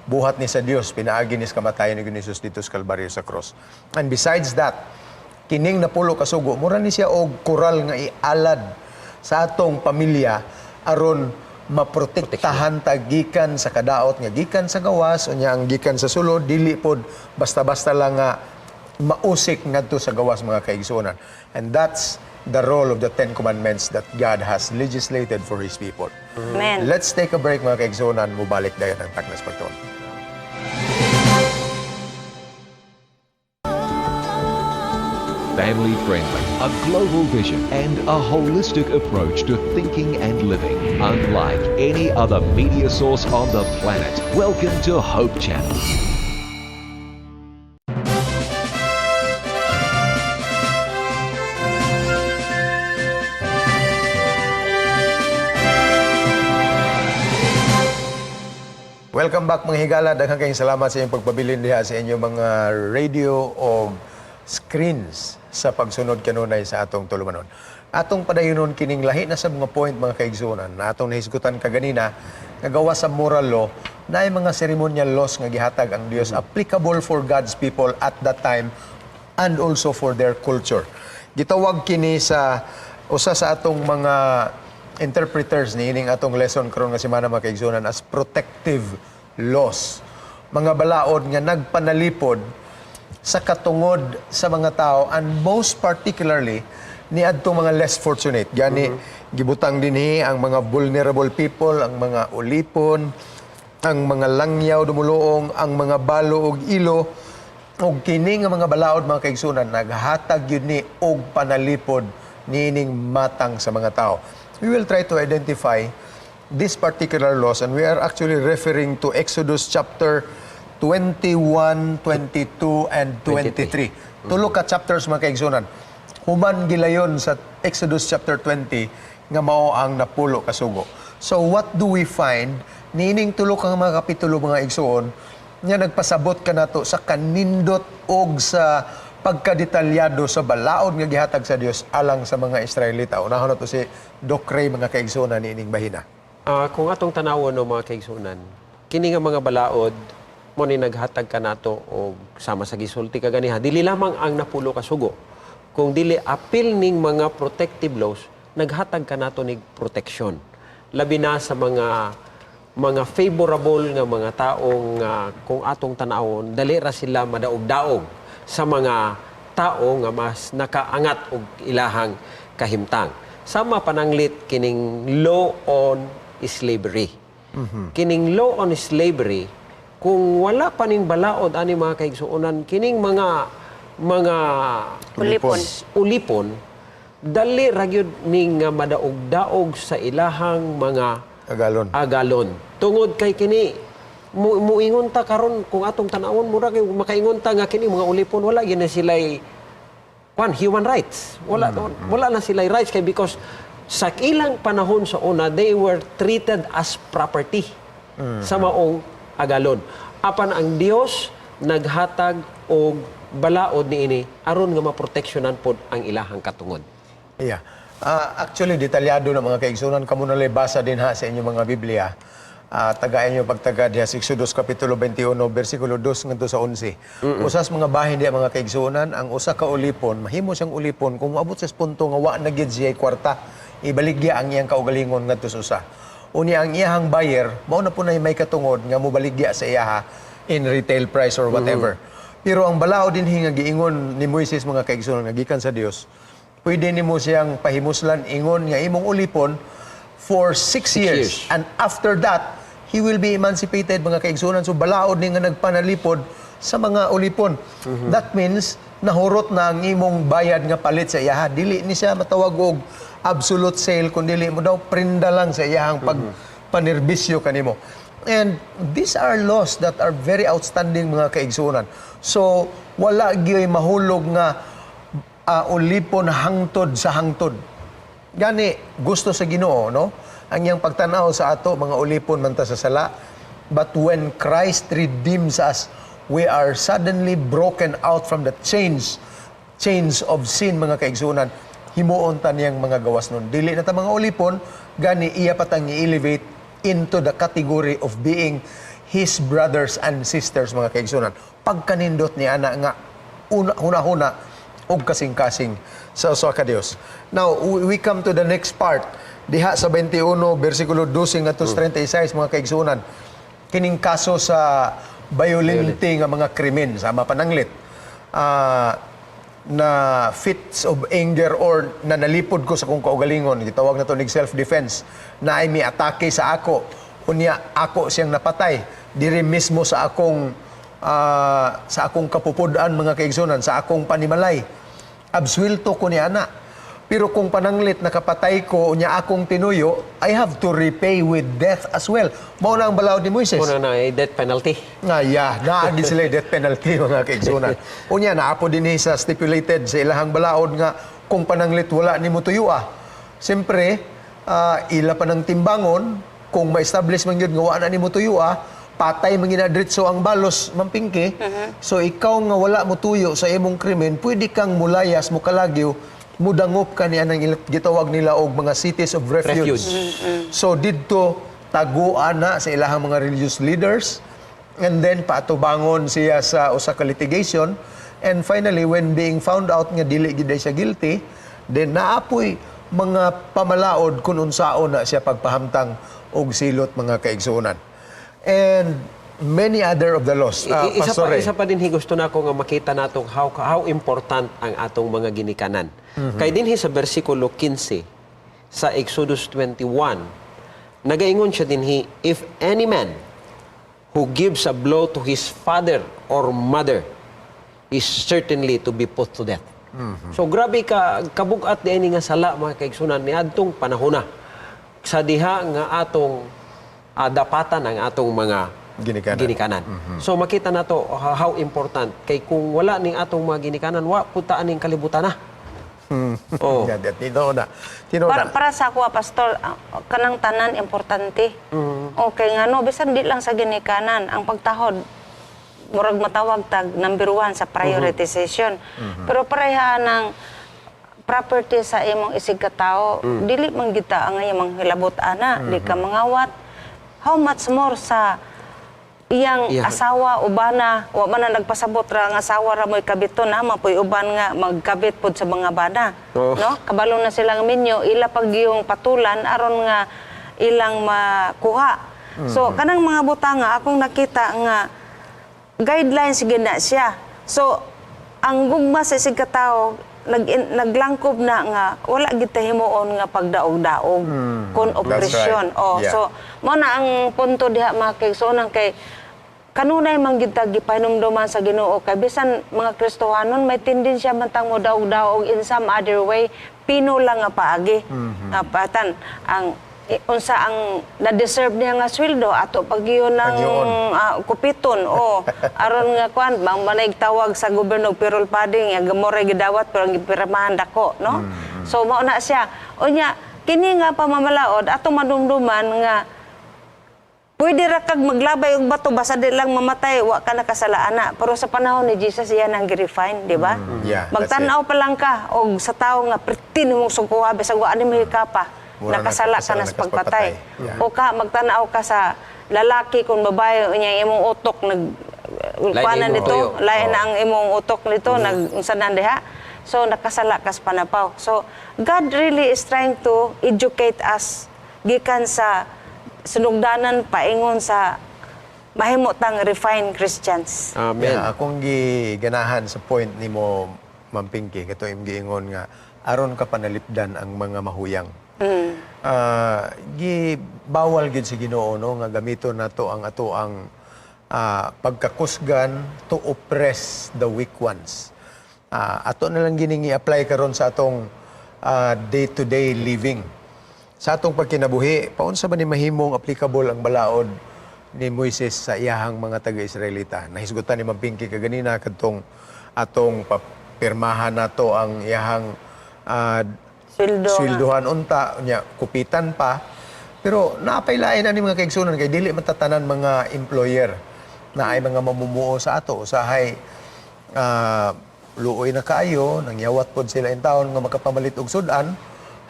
buhat ni sa Dios pinaagi ni sa kamatayan ni Jesus didto sa Kalbaryo sa cross. And besides that, kining napulo ka sugo mura ni siya og koral nga ialad sa atong pamilya aron maprotektahan ta gikan sa kadaot nga gikan sa gawas, unya ang gikan sa sulod dili pod basta-basta lang nga mausik ngadto sa gawas, mga kaigsuonan. And that's the role of the Ten Commandments that God has legislated for His people. Amen. Let's take a break, mga kaigsuonan. Mubalik dayon ang Takna sa Pagtuon. Family friendly, a global vision, and a holistic approach to thinking and living, unlike any other media source on the planet. Welcome to Hope Channel. Welcome back, mga higala. Daghang kayong salamat sa inyong pagpabilin diha sa inyong mga radio o screens sa pagsunod kanunay sa atong tulumanon. Atong padayonon kining lahi na sa mga point, mga kaigsuonan, na atong nahisgutan kaganina nga gawas sa moral law na mga ceremonial laws nga gihatag ang Dios applicable for God's people at that time and also for their culture. Gitawag kini sa usa sa atong mga interpreters niining atong lesson karon nga semana, mga kaigsuonan, as protective laws. Mga balaod nga nagpanalipod sa katungod sa mga tao and most particularly niadtong mga less fortunate. Gani gibutang dinhi ang mga vulnerable people, ang mga ulipon, ang mga langyaw dumuluong, ang mga balo ug ilo. Ug kini nga mga balaod, mga kaigsunan, naghatag yun ni og panalipod niining matang sa mga tao. We will try to identify this particular laws and we are actually referring to Exodus chapter 21, 22, and 23. Tulo ka chapters, mga kaigsunan. Human gilayon sa Exodus chapter 20 nga mao ang napulo ka sugo. So what do we find niining tulo ka mga kapitulo, mga igsuon, nga nagpasabot kanato sa kanindot og sa pagkadetalyado sa balaod nga gihatag sa Dios alang sa mga Israelita? Unahon nato si Doc Ray, mga kaigsuonan, niining bahina. Kung atong tanawon no, mga kaigsunan, kini nga mga balaod mo ni naghatag kanato og sama sa gisulti kaganiha, dili lamang ang napulo ka sugo kung dili apil ning mga protective laws naghatag kanato nig protection labi na sa mga favorable nga mga taong kung atong tanawon dali ra sila madaog-daog sa mga tao nga mas nakaangat og ilahang kahimtang. Sama pananglit kining law on slavery. Kining law on slavery, kung wala pa ning balaod ani, mga kaigsuonan, kining mga Ulipon. Ulipon, dali ra gyud ning nga madaog-daog sa ilahang mga Agalon. Agalon. Tungod kay kini muingon ta karon, kung atong tanawon mura kay makaingon ta nga kini mga ulipon wala gyud na sila'y kwan human rights. Wala wala na sila'y rights kay because sa ilang panahon sa una they were treated as property sa maong agalon. Apan ang Dios naghatag og balaod niini aron nga maproteksyonan pod ang ilahang katungod. Yeah. Actually, detalyado na, mga kaigsunan. Kamo na basa din ha sa inyong mga Biblia. Tagain nyo pagtaga diha sa Exodus Kapitulo 21, versikulo 2 ngadto sa 11. Usas mga bahin diha, mga kaigsunan, ang usa ka ulipon, mahimo siyang ulipon kung moabot sa punto nga wa na gid siya kwarta, ibaligya ang iyang kaugalingon ngadto sa usa. Unya ang iyahang buyer, mao na po na may katungod nga mobaligya sa iyaha. in retail price or whatever. Pero ang balaod din nga giingon ni Moises, mga kaigsuonan, nga gikan sa Dios, pwede nimo siyang pahimuslan ingon nga imong ulipon for 6 years. Years. And after that, he will be emancipated, mga kaigsuonan. So balaod ni nga nagpanalipod sa mga ulipon. That means nahurot na ang imong bayad nga palit sa iyaha. Dili ni siya matawag og absolute sale kun dili mo daw prenda lang sa iyahang pag panerbisyo kanimo. And these are laws that are very outstanding, mga kaigsuonan. So wala gyoy mahulog nga ulipon hangtod sa hangtod. Gani gusto sa Ginoo, no? Ang iyang pagtan-aw sa ato, mga ulipon man ta sa sala. But when Christ redeems us, we are suddenly broken out from the chains of sin, mga kaigsuonan. Himuon ta niyang mga gawas nun. Dili na ta mga ulipon, gani iya pa tang i-elevate into the category of being his brothers and sisters, mga kaigsuonan. Pagkanindot ni ana nga una, huna-huna og kasing-kasing sa usa ka Dios. Now, we come to the next part. Diha sa 21, versikulo 12 ngadto sa 36, mga kaigsuonan. Kining kaso sa violente nga mga krimen sama pananglit. Na fits of anger or na nalipod ko sa kong kaugalingon, gitawag na to nig self-defense, na ay miatake sa ako, unya ako siyang napatay diri mismo sa akong kapupud-an, mga kaigsuonan, sa akong panimalay, absuelto ko ni ana. Pero kung pananglit nakapatay ko unya akong tinuyo, I have to repay with death as well. Mao na ang balaod ni Moises. Mao na eh, death penalty. Nga, yeah, naa gid sila death penalty, mga kaigsuonan. Unya, naa po din sa stipulated sa ilahang balaod nga kung pananglit wala nimo tuyua. Siyempre, ila pa ng timbangon, kung ma-establish man yun nga wa na nimo tuyua, patay man gina diretso ang balos, mampingki. So ikaw nga wala mo tuyo sa imong krimen, pwede kang mulayas, mukalagyo, mudangop ka niya ng gitawag nila og mga cities of refuge. Refuge. So didto taguan na sa ilahang mga religious leaders and then paatubangon siya sa usa ka litigation, and finally, when being found out nga dili gid siya guilty, then naapoy mga pamalaod kung unsaon na siya pagpahamtang og silot, mga kaigsuonan, and many other of the laws. Isa Pastor pa, Ray. isa pa din gusto nako nga makita natong how important ang atong mga ginikanan. Kay dinhi sa bersikulo 15 sa Exodus 21, nagaingon siya dinhi, "If any man who gives a blow to his father or mother is certainly to be put to death." So grabe ka kabugat di nga sala, mga kaigsuonan, niadtong panahona sa diha nga atong dapatan ang atong mga ginikanan. Ginikanan. So makita nato how important kay kung wala ning atong mga ginikanan, wa pud ta aning kalibutan na. Oh. Yeah, tinuod na. Tinuod Para, na. para sa ako, pastor, kanang tanan importante. Okay nga no, bisan di lang sa ginikanan, ang pagtahod murag matawag tag number one sa prioritization. Pero pareha ng property sa imong isig katao, dili man kita ang imong hilabot ana, di ka mangawat. How much more sa iyang asawa o bana, wa man na nagpasabot ra ang asawa ra mo'y kabiton na mapoy uban nga magkabit pod sa mga bana. No? Kabalo na silang minyo, ila pag yung patulan aron nga ilang makuha. So kanang mga butanga akong nakita nga guidelines gid na siya. So ang gugma sa isig katao naglangkob na nga wala gid ta himuon nga pagdaog-daog kon That's opresyon. right. Oh, so mo na ang punto diha, mga kaigsuonan, kay kanunay man gid ta gipahinumduman sa Ginoo kay bisan mga Kristohanon may tendensya man tang mo daog-daog in some other way, pino lang nga paagi. Nga patan ang unsa ang na-deserve niya nga sweldo ato pagyon ng Pagyoon. Kupiton o aron nga kwan bang manay tawag sa gobyerno og payroll padding nga gamore gidawat pero ang gipirmahan dako, no? So mao na siya. Unya kini nga pamamalaod atong madumduman nga pwede ra kag maglabay og bato basta di lang mamatay, wa ka nakasala ana. Pero sa panahon ni Jesus, iya nang gi-refine, di ba? Yeah, that's Magtan-aw pa lang ka og sa tawo nga pertin mong sugkuha bisag wa ani mahikapa, Mura nakasala ka nakasala na sa na ka sa pagpatay. pagpatay. Yeah. O ka magtan-aw ka sa lalaki kung babae unya imong utok nag Lain kuanan imong dito, tuyo. Lain na ang imong utok nito, nag unsa na diha. So nakasala ka sa panapaw. So God really is trying to educate us gikan sa sinugdanan paingon sa Mahimo tang refined Christians. Amen. Yeah, akong giganahan sa point nimo, Ma'am Pinky, kato imong giingon nga aron ka panalipdan ang mga mahuyang. Ah, gi bawal gid sa Ginoo, no, nga gamiton nato ang ato ang pagkakusgan to oppress the weak ones. Ato na lang gining i-apply karon sa atong day-to-day living. Sa atong pagkinabuhi, paunsa ba ni mahimong applicable ang balaod ni Moises sa iyahang mga taga-Israelita? Nahisgutan ni Ma'am Pinky kaganina kadtong atong papirmahan nato ang iyahang Sweldo nga. swelduhan unta nya kupitan pa. Pero naapay lain ani, mga kaigsunan, kay dili matatanan mga employer na ay mga mamumuo sa ato. Usahay luoy na kaayo, nangyawat pod sila in taon nga makapamalit og sudan,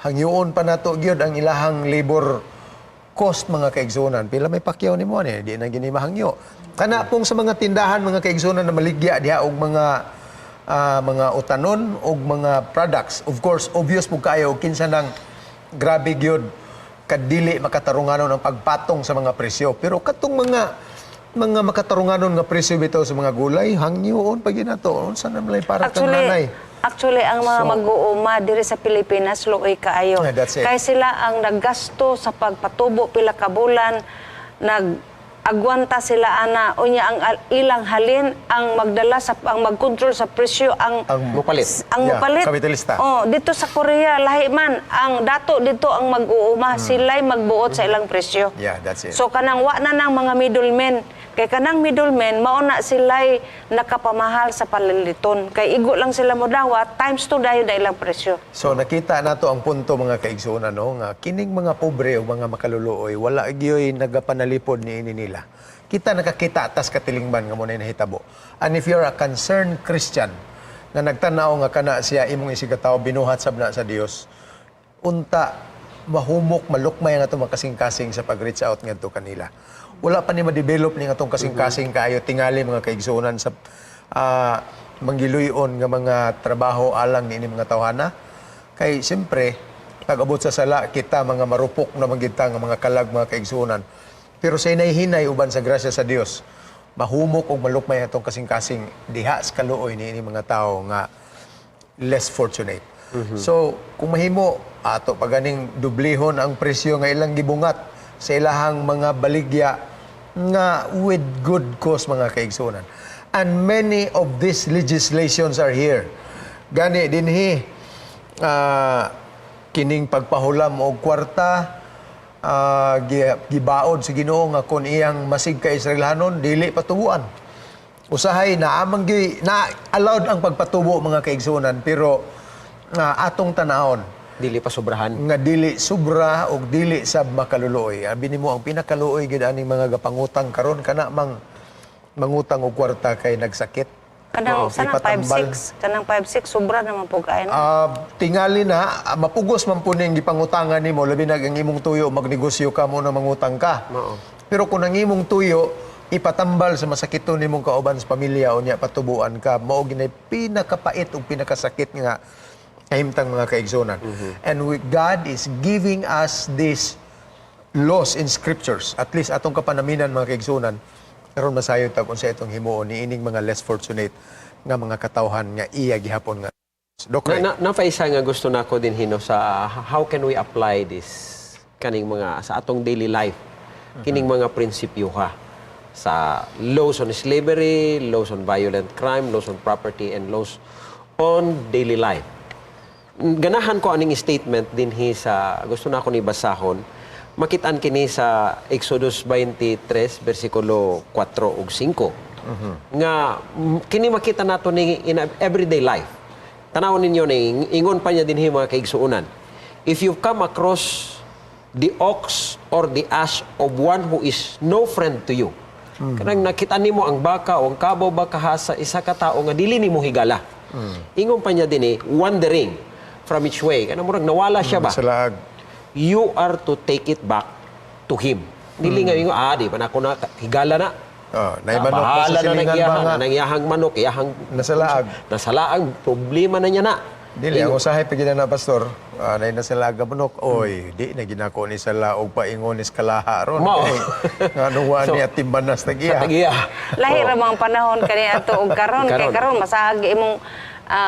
hangyoon pa nato gyud ang ilahang labor cost, mga kaigsunan. Pila may pakyaw nimo ani, di na gini mahangyo. Kana pong sa mga tindahan, mga kaigsunan, na maligya diha og mga utanon og mga products. Of course, obvious po kayo kinsa nang grabe gyud kadili makatarunganon ang pagpatong sa mga presyo. Pero katong mga makatarunganon nga presyo bitaw sa mga gulay, hangyoon pa ginato. Unsa na malay para kang Actually, nanay? actually ang mga mag-uuma diri sa Pilipinas luoy kaayo. Yeah, that's it. Kay sila ang naggasto sa pagpatubo pila ka bulan, nag agwanta sila ana, unya ang ilang halin ang magdala sa ang magkontrol sa presyo ang Ang Mupalit. Ang Yeah, mupalit. kapitalista. Oh, dito sa Korea lahi man ang dato dito ang mag-uuma, sila'y magbuot sa ilang presyo. Yeah, that's it. So kanang wa na nang mga middlemen. Kay kanang middlemen mao na sila'y nakapamahal sa paliliton. Kay igo lang sila modawat times 2 dayon na ilang presyo. So nakita nato ang punto, mga kaigsuonan, no, nga kining mga pobre o mga makaluluoy wala gyoy nagapanalipod niini nila. Kita nakakita tas katilingban nga mo na nahitabo. And if you're a concerned Christian nga nagtan-aw nga kana siya imong isigataw, binuhat sab na sa Dios, unta mahumok, malukmay ang atong makasing-kasing sa pag-reach out ngadto kanila. Wala pa ni ma-develop ning atong kasing-kasing kaayo tingali, mga kaigsuonan, sa manggiluyon nga mga trabaho alang niini mga tawhana. Kay siyempre, pag abot sa sala, kita mga marupok na manggita nga mga kalag, mga kaigsuonan. Pero sa hinay-hinay uban sa grasya sa Dios, mahumok og malukmay atong kasing-kasing diha sa kaluoy niini mga tawo nga less fortunate. So, kung mahimo, ato paganing dublihon ang presyo nga ilang gibungat sa ilahang mga baligya nga with good cause, mga kaigsunan. And many of these legislations are here. Gani dinhi kining pagpahulam og kwarta, gibaod sa Ginoo nga kon iyang masig ka Israelhanon dili patubuan. Usahay na amang gi na allowed ang pagpatubo, mga kaigsuonan, pero atong tanahon Dili pa sobrahan. Nga dili sobra og dili sab makaluluoy. Abi nimo, ang pinakaluoy gid aning mga gapangutang karon kana mang mangutang og kwarta kay nagsakit. Kanang Oo, sana ipatambal. 5-6, kanang 5-6 sobra naman po kaayo, no? Tingali na mapugos man po ning gipangutangan nimo, labi na ang imong tuyo magnegosyo ka mo na mangutang ka. Pero kung ang imong tuyo ipatambal sa masakiton nimong kauban sa pamilya unya patubuan ka, mao ginay pinakapait ug pinakasakit nga kahimtang, mga kaigsunan. And God is giving us this laws in scriptures, at least atong kapanaminan, mga kaigsunan, karon masayod ta kung sa itong himuon niining mga less fortunate nga mga katawhan nga iya gihapon nga Doc Ray. Na isa nga gusto nako din hino sa how can we apply this kaning mga sa atong daily life, kining mga prinsipyo ha, sa laws on slavery, laws on violent crime, laws on property and laws on daily life. Ganahan ko aning statement dinhi sa gusto na ako ni basahon. Makitaan kini sa Exodus 23 bersikulo 4 ug 5. Nga kini makita nato ni in everyday life. Tanawon ninyo ni ingon pa niya dinhi, mga kaigsuonan. "If you come across the ox or the ass of one who is no friend to you." Kanang nakita nimo ang baka o ang kabaw ba kaha sa isa ka tawo nga dili nimo higala. Ingon pa niya dinhi, "wandering from its way." Kanang murag nawala siya ba? Sa laag. "You are to take it back to him." Dili nga ingon, "Ah, di pa na ako na higala na." Oh, nay manok pa Bahala sa na silingan nang ba nga iyahang manok, iyahang nasa laag. Nasa laag, problema na niya na. Dili, ang usahay pa na, Pastor, anay na sila gabunok, oy, di na ginako ni sala og paingon is kalaha ron. Mao. Kay, nga nuwa So, niya timbanas sa tagiya. tagiya. Lahi ra mga panahon kani ato og karon, kay Karon. karon masahag imong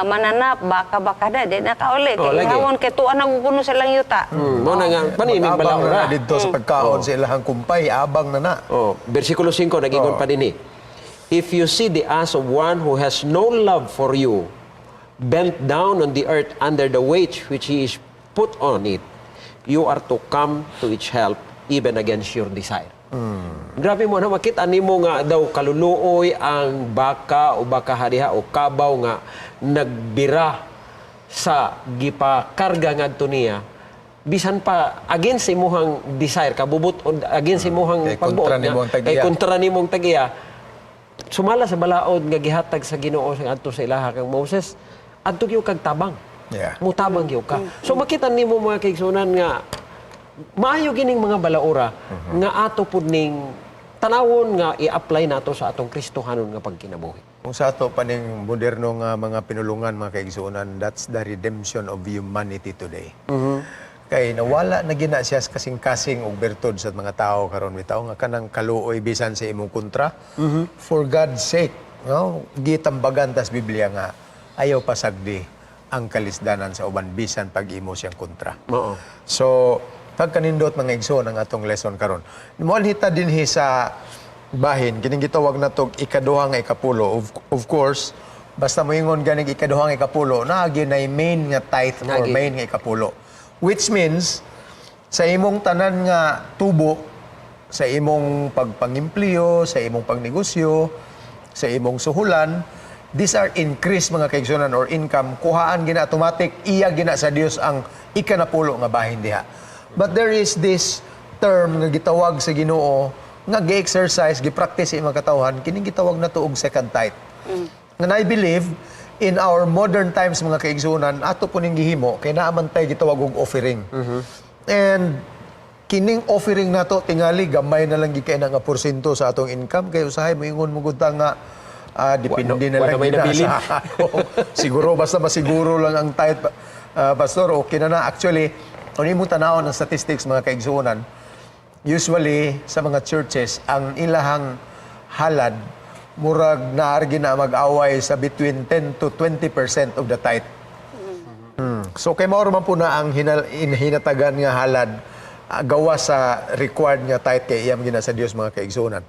mananap baka baka da di na kauli Oh, kay lagi. ihawon kay tuan na kuno silang yuta. Mo na nga paniming Abang na balaura. na didto sa pagkaon sa ilahang kumpay, abang na na. Oh, versikulo 5 nagingon pa dinhi. "If you see the ass of one who has no love for you bent down on the earth under the weight which he is put on it, you are to come to its help even against your desire." Grabe mo na makita nimo nga daw kaluluoy ang baka o baka hadiha o kabaw nga nagbira sa gipakarga ngadto niya bisan pa against imuhang desire, kabubut o against imuhang Kay pagbuot kontra nga, nimong tag-iya. Kay kontra nimong tag-iya, sumala sa balaod nga gihatag sa Ginoo sa adto sa ilaha kang Moses, adto gyud kag tabang. Mutabang gyud ka. So makita nimo, mga kaigsunan, nga maayo gining mga balaura nga ato pud ning tanawon nga i-apply nato sa atong Kristohanon nga pagkinabuhi. Kung sa ato paning moderno nga mga pinulungan, mga kaigsuonan, that's the redemption of humanity today. Kay nawala na gina siya sa kasing-kasing og bertud sa mga tao karon bitaw nga kanang kaluoy bisan sa imong kontra. For God's sake, no? Gitambagan tas Biblia nga ayaw pasagdi ang kalisdanan sa uban bisan pag imo siyang kontra. Mao. So, pagkanindot, mga igsoon, ang atong lesson karon. Moanhita dinhi sa bahin kining gitawag natog ikaduha nga ikapulo. Of course, basta moingon ganing ikaduha nga ikapulo, naa gyud nay main nga tithe or Naagi. Main nga ikapulo. Which means sa imong tanan nga tubo, sa imong pagpangimpliyo, sa imong pagnegosyo, sa imong suhulan, these are increase, mga kaigsunan, or income, kuhaan gina automatic, iya gina sa Dios ang ikanapulo nga bahin diha. But there is this term nga gitawag sa Ginoo nga gi-exercise, gi-practice sa imong katawhan, kining gitawag na og second tithe. And I believe in our modern times, mga kaigsunan, ato po ning gihimo kay naa man tay gitawag og offering. And kining offering nato tingali gamay na lang gid kay na nga porsyento sa atong income kay usahay moingon mo gud ta nga depende na Wa lang na may gid na nabilin. Oo. Siguro basta masiguro lang ang tithe, Pastor, okay na na. Actually, kung imong tanawon ang statistics, mga kaigsuonan, usually sa mga churches ang ilahang halad murag naargi na mag-away sa between 10 to 20% of the tithe. So kay mao man po na ang hinatagan nga halad gawa sa required nga tithe kay iyam gina sa Dios, mga kaigsuonan.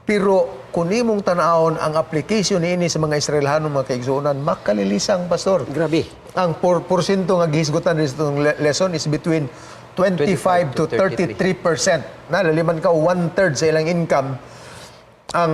Pero kung imong tan-awon ang application niini sa mga Israelhanon, mga kaigsuonan, makalilisang, Pastor. Grabe. Ang porsyento nga gihisgutan dito sa lesson is between 25 to 33%. Na laliman ka one-third sa ilang income ang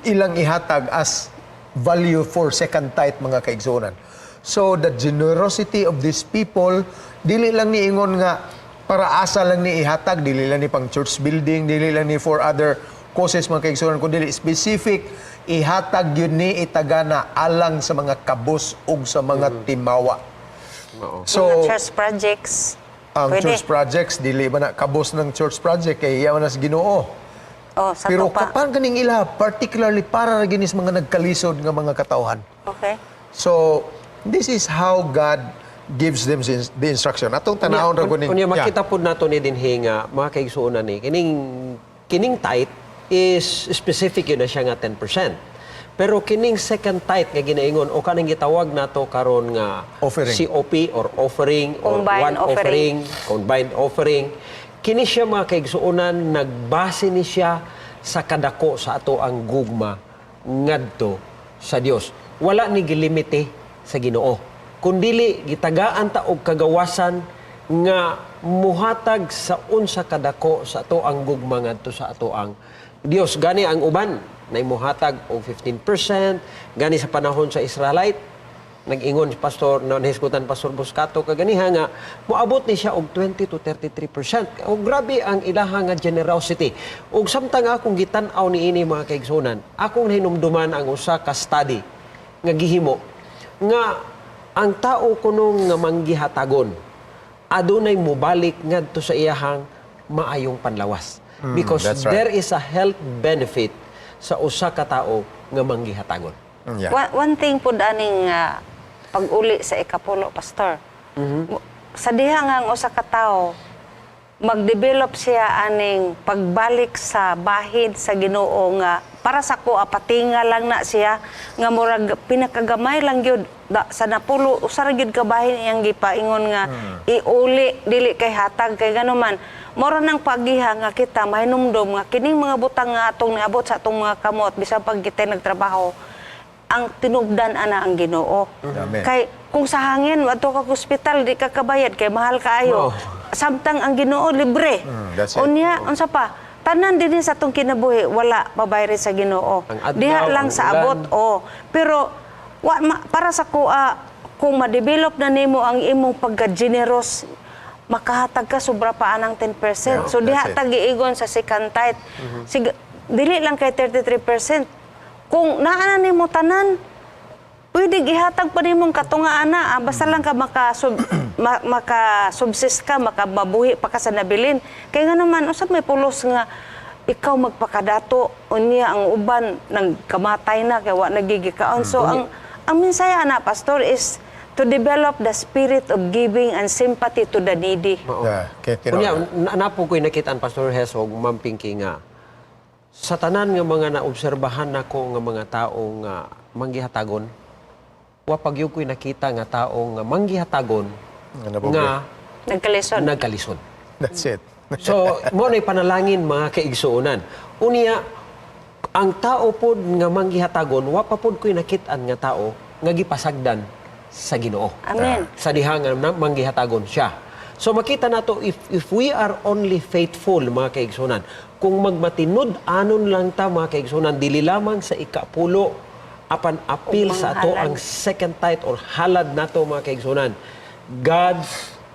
ilang ihatag as value for second tithe, mga kaigsuonan. So the generosity of these people, dili lang ni ingon nga para asa lang ni ihatag, dili lang ni pang church building, dili lang ni for other causes, mga kaigsuonan, kundi specific ihatag yun ni itagana alang sa mga kabos ug sa mga timawa. Mao. So mga church projects. Ang Pwede. church projects, dili ba na kabos ng church project kay iya man na sa Ginoo. Oh, sa Pero to pa. kapan kaning ila, particularly para ra ginis mga nagkalisod nga mga katawhan. So, this is how God gives them the instruction. Atong tanahon ra kuning. Unya makita pud nato ni dinhi nga mga kaigsuonan ni kining kining tithe is specific yun na siya nga 10%. Pero kining second tithe nga ginaingon o kaning gitawag nato karon nga Offering. COP or offering or Combined one offering. offering, combined offering, kini siya, mga kaigsuonan, nagbase ni siya sa kadako sa ato ang gugma ngadto sa Dios. Wala ni gilimite sa Ginoo. Kundili gitagaan ta og kagawasan nga muhatag sa unsa kadako sa ato ang gugma ngadto sa ato ang Dios. Gani ang uban nay muhatag og 15%, gani sa panahon sa Israelite nag-ingon si Pastor na nahisgutan Pastor Buscato kaganiha nga moabot ni siya og 20 to 33%. Og grabe ang ilaha nga generosity. Og samtang akong gitan-aw niini, mga kaigsunan, akong nahinumduman ang usa ka study nga gihimo nga ang tao kunong nga manggihatagon adunay mobalik ngadto sa iyahang maayong panlawas. Because That's right. there is a health benefit sa usa ka tao nga manggihatagon. Yeah. One thing po aning pag-uli sa ikapulo, Pastor. Sa diha nga ang usa ka tawo mag-develop siya aning pagbalik sa bahin sa Ginoo nga para sa ko patinga lang na siya nga murag pinakagamay lang gyud sa napulo, usa ra gyud ka bahin iyang gipaingon nga iuli, dili kay hatag, kay ganuman mora nang pagiha nga kita mahinumdom nga kining mga butang nga atong niabot sa atong mga kamot, bisan pag kita nagtrabaho, ang tinubdan ana ang Ginoo. Amen. Kay kung sa hangin adto ka ospital, di ka kabayad kay mahal kaayo. Samtang ang Ginoo libre. That's it. Unya unsa pa? Tanan dinhi sa atong kinabuhi wala pabayri sa Ginoo. Ang adlaw, Diha lang ang sa ulan. abot o. Pero wa para sa kuha, kung ma-develop na nimo ang imong pagka-generous, makahatag ka sobra pa anang 10%. Yeah, So diha that's it. ta giigon sa second tithe. Dili lang kay 33%. Kung naa na nimo tanan, pwede gihatag pa nimong katunga ana, basta lang ka maka subsist ka, makamabuhi pa ka sa nabilin. Kay nga naman usab may pulos nga ikaw magpakadato, unya ang uban nagkamatay na kay wa nagigikaon. So ang mensahe ana, Pastor, is to develop the spirit of giving and sympathy to the needy. Mao. Yeah, kay tinuod. Unya, napo ko'y nakitaan, Pastor Hes og Ma'am Pinky, nga sa tanan nga mga naobserbahan nako nga mga tao nga manggihatagon, wa pagyud ko'y nakita nga tao nga manggihatagon Nga napobre. nga Nagkalisod. nagkalisod. That's it. So, mo na'y panalangin, mga kaigsuonan. Unya, ang tao pod nga manggihatagon, wa pa pod ko'y nakit-an nga tao nga gipasagdan sa Ginoo. Amen. Sa diha nga manggihatagon siya. So makita nato if we are only faithful, mga kaigsuonan, kung magmatinud-anon lang ta, mga kaigsuonan, dili lamang sa ikapulo apan apil Ug sa ato manghalad. ang second tithe or halad nato, mga kaigsuonan, God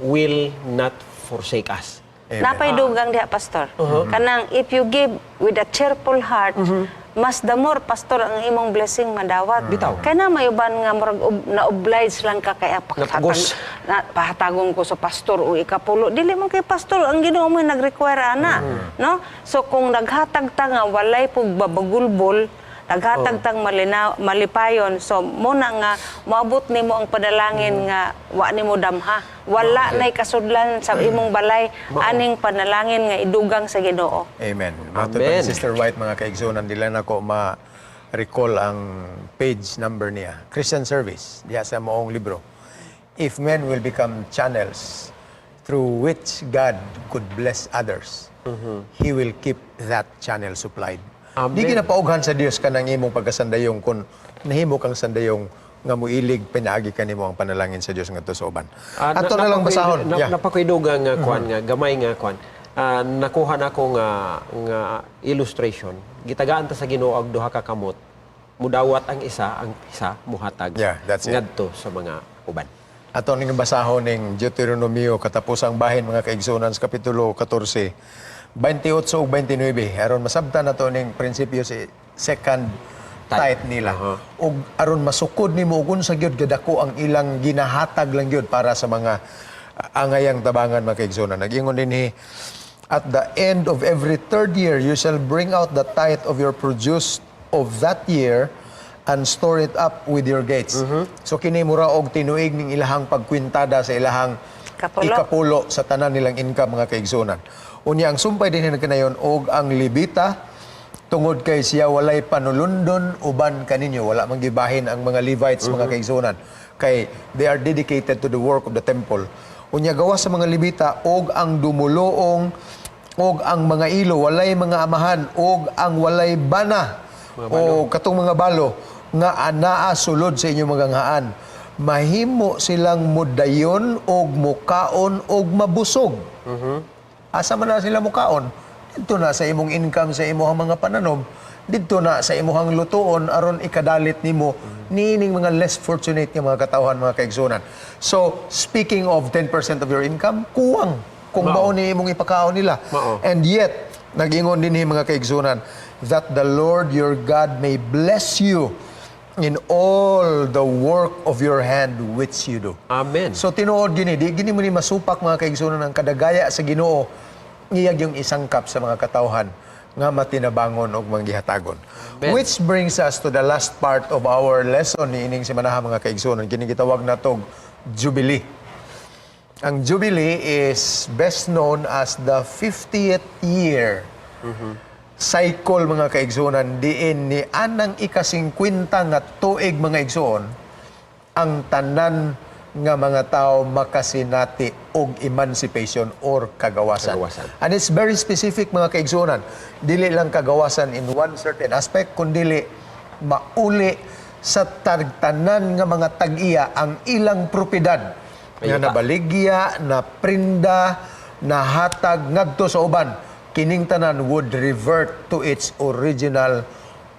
will not forsake us. Amen. Napay dugang diha, Pastor. Kanang if you give with a cheerful heart, mas the more, Pastor, ang imong blessing madawat. Bitaw. Kay na may uban nga murag na-oblige lang ka kay Napugos. Na, pahatagon ko sa pastor o ikapulo. Dili man kay pastor ang Ginoo mo nag-require ana, no? So kung naghatag ta nga walay pagbabagulbol, naghatag tang malina, malipayon, so mo na nga moabot nimo ang panalangin nga wa nimo damha. Wala nay kasudlan sa imong balay aning panalangin nga idugang sa Ginoo. Amen. Matod pa ni Amen. Sister White, mga kaigsunan, dili na ko ma-recall ang page number niya. Christian Service, diha sa maong libro. "If men will become channels through which God could bless others, He will keep that channel supplied." Amen. Di ginapaughan sa Dios kanang imong pagkasandayong kung nahimo kang sandayong nga muilig pinaagi kanimo ang panalangin sa Dios ngadto sa uban. Ato na lang basahon. Napakoy dugang nga kuan nga gamay nga kuan. Nakuha nako nga nga illustration. Gitagaan ta sa Ginoo og duha ka kamot. Mudawat ang isa muhatag. Yeah, that's it. Ngadto sa mga uban. Ato ning basahon ning Deuteronomio katapusang bahin, mga kaigsunan, sa kapitulo 14, 28 ug 29, aron masabtan nato ning prinsipyo si second tithe tithe nila. Ug aron masukod nimo ug unsa gyud kadako ang ilang ginahatag lang gyud para sa mga angayang tabangan, mga kaigsunan. Nag-ingon dinhi, "At the end of every third year you shall bring out the tithe of your produce of that year and store it up with your gates." So kini mura og tinuig ning ilahang pagkwintada sa ilahang Kapulo. Ikapulo sa tanan nilang income, mga kaigsunan. Unya ang sumpay dinhi nagkanayon, "Og ang Levita, tungod kay siya walay panulundon uban kaninyo." Wala man gibahin ang mga Levites, mga kaigsunan, kay they are dedicated to the work of the temple. Unya gawas sa mga Levita og ang dumuluong og ang mga ilo walay mga amahan og ang walay bana o katong mga balo nga anaa sulod sa inyong mga nghaan, mahimo silang mudayon og mukaon og mabusog. Asa man na sila mukaon? Didto na sa imong income sa imong mga pananom, didto na sa imong lutuon aron ikadalit nimo niining mga less fortunate nga mga katawhan, mga kaigsunan. So, speaking of 10% of your income, kuwang kung mao ni imong ipakaon nila. Mao. And yet, nag-ingon din mga kaigsunan, "that the Lord your God may bless you in all the work of your hand which you do." Amen. So tinuod gini, di gini mo ni masupak, mga kaigsunan, ang kadagaya sa Ginoo ngiyag yung isangkap sa mga katawhan nga matinabangon og manggihatagon. Amen. Which brings us to the last part of our lesson niining semanaha, mga kaigsuonan. Kini gitawag natog Jubilee. Ang Jubilee is best known as the 50th year cycle, mga kaigsuonan, diin ni anang ika-50 nga tuig, mga igsuon, ang tanan nga mga tao makasinati og emancipation or kagawasan. Kagawasan. And it's very specific, mga kaigsuonan. Dili lang kagawasan in one certain aspect, kundili mauli sa tanan nga mga tag-iya ang ilang propiedad nga Ayuta. Nabaligya, na prinda, nahatag ngadto sa uban. Kining tanan would revert to its original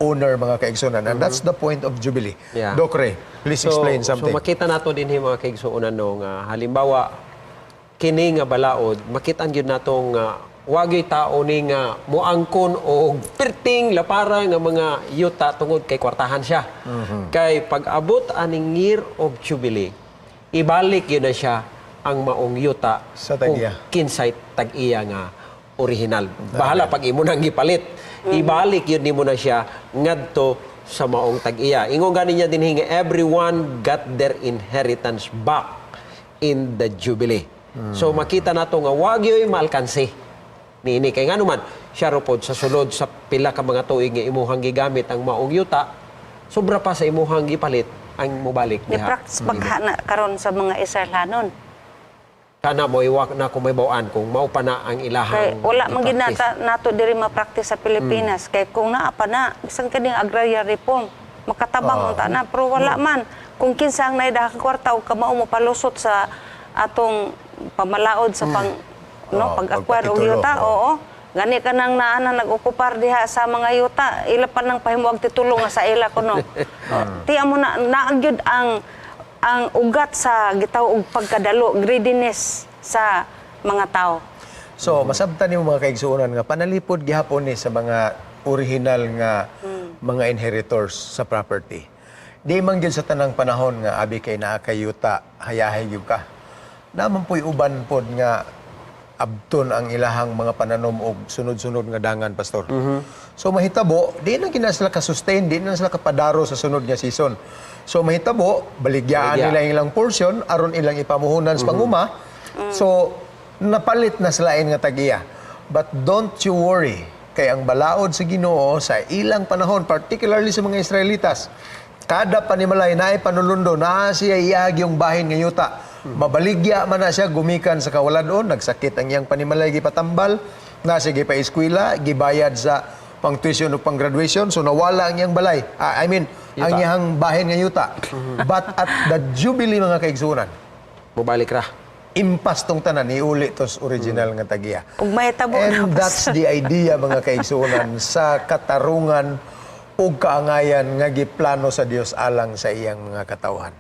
owner, mga kaigsuonan. And that's the point of Jubilee. Doc Ray, please explain something. So makita nato dinhi, mga kaigsuonan, no, nga halimbawa kini nga balaod, makitaan gyud nato nga wagyoy tao ni nga moangkon og perting lapara nga mga yuta tungod kay kwartahan siya. Kay pag-abot aning year of Jubilee, ibalik gyud na siya ang maong yuta sa tag-iya. kung kinsay tag-iya nga original. Bahala pag imo nang gipalit. Ibalik yun nimo na siya ngadto sa maong tag-iya. Ingon gani niya dinhi nga everyone got their inheritance back in the Jubilee. So makita nato nga wagyoy maalkanse niini, kay ngano man siya ro pod sa sulod sa pila ka mga tuig nga imuhang gigamit ang maong yuta, sobra pa sa imuhang gipalit ang mobalik diha. Ni-practice pagka na karon sa mga Israelhanon. Kana mo iwak na kung may bawaan kung mao pa na ang ilahang Kay wala man gid i-practice. nato diri ma-practice sa Pilipinas. Kay kung naa pa na bisan kaning agrarian reform, makatabang unta na, pero wala man. Kung kinsa ang naidahang kwarta og kamao mo palusot sa atong pamalaod sa pang no Oo, pag-acquire og pagpatitulo, yuta, oo. oo. Gani ka nang naana nag-okupar diha sa mga yuta, ila pa nang pahimuag titulo nga sa ila kuno. Tiya mo na naagyud ang ugat sa gitaw og pagkadalo, greediness sa mga tao. So, masabtan nimo, mga kaigsuonan, nga panalipod gihapon ni sa mga original nga mga inheritors sa property. Di man gyud sa tanang panahon nga abi kay naa kay yuta, hayahay gyud ka. Naman po'y uban pod nga abton ang ilahang mga pananom og sunod-sunod nga dangan, pastor. So mahitabo, di na gina sila ka-sustain, di na sila kapadaro sa sunod nga season. So mahitabo, baligyaan Baligya. nila ang ilang portion aron ilang ipamuhunan sa panguma. So napalit na sila nga tagiya. But don't you worry, kay ang balaod sa Ginoo sa ilang panahon, particularly sa mga Israelitas, kada panimalay naay panulundo, naa siya iag yung bahin nga yuta. Mabaligya man na siya gumikan sa kawaladon, nagsakit ang iyang panimalay, gipatambal, na siya gipa-eskwela, gibayad sa pang tuition o pang graduation, so nawala ang iyang balay. Ah, I mean, ang Yuta. iyang bahin nga yuta. But at the Jubilee, mga kaigsuonan, Mobalik ra. Impas tong tanan, iuli tos original nga tagiya. Ug mahitabo na, And that's the idea, mga kaigsuonan, sa katarungan ug kaangayan nga giplano sa Dios alang sa iyang mga katawhan.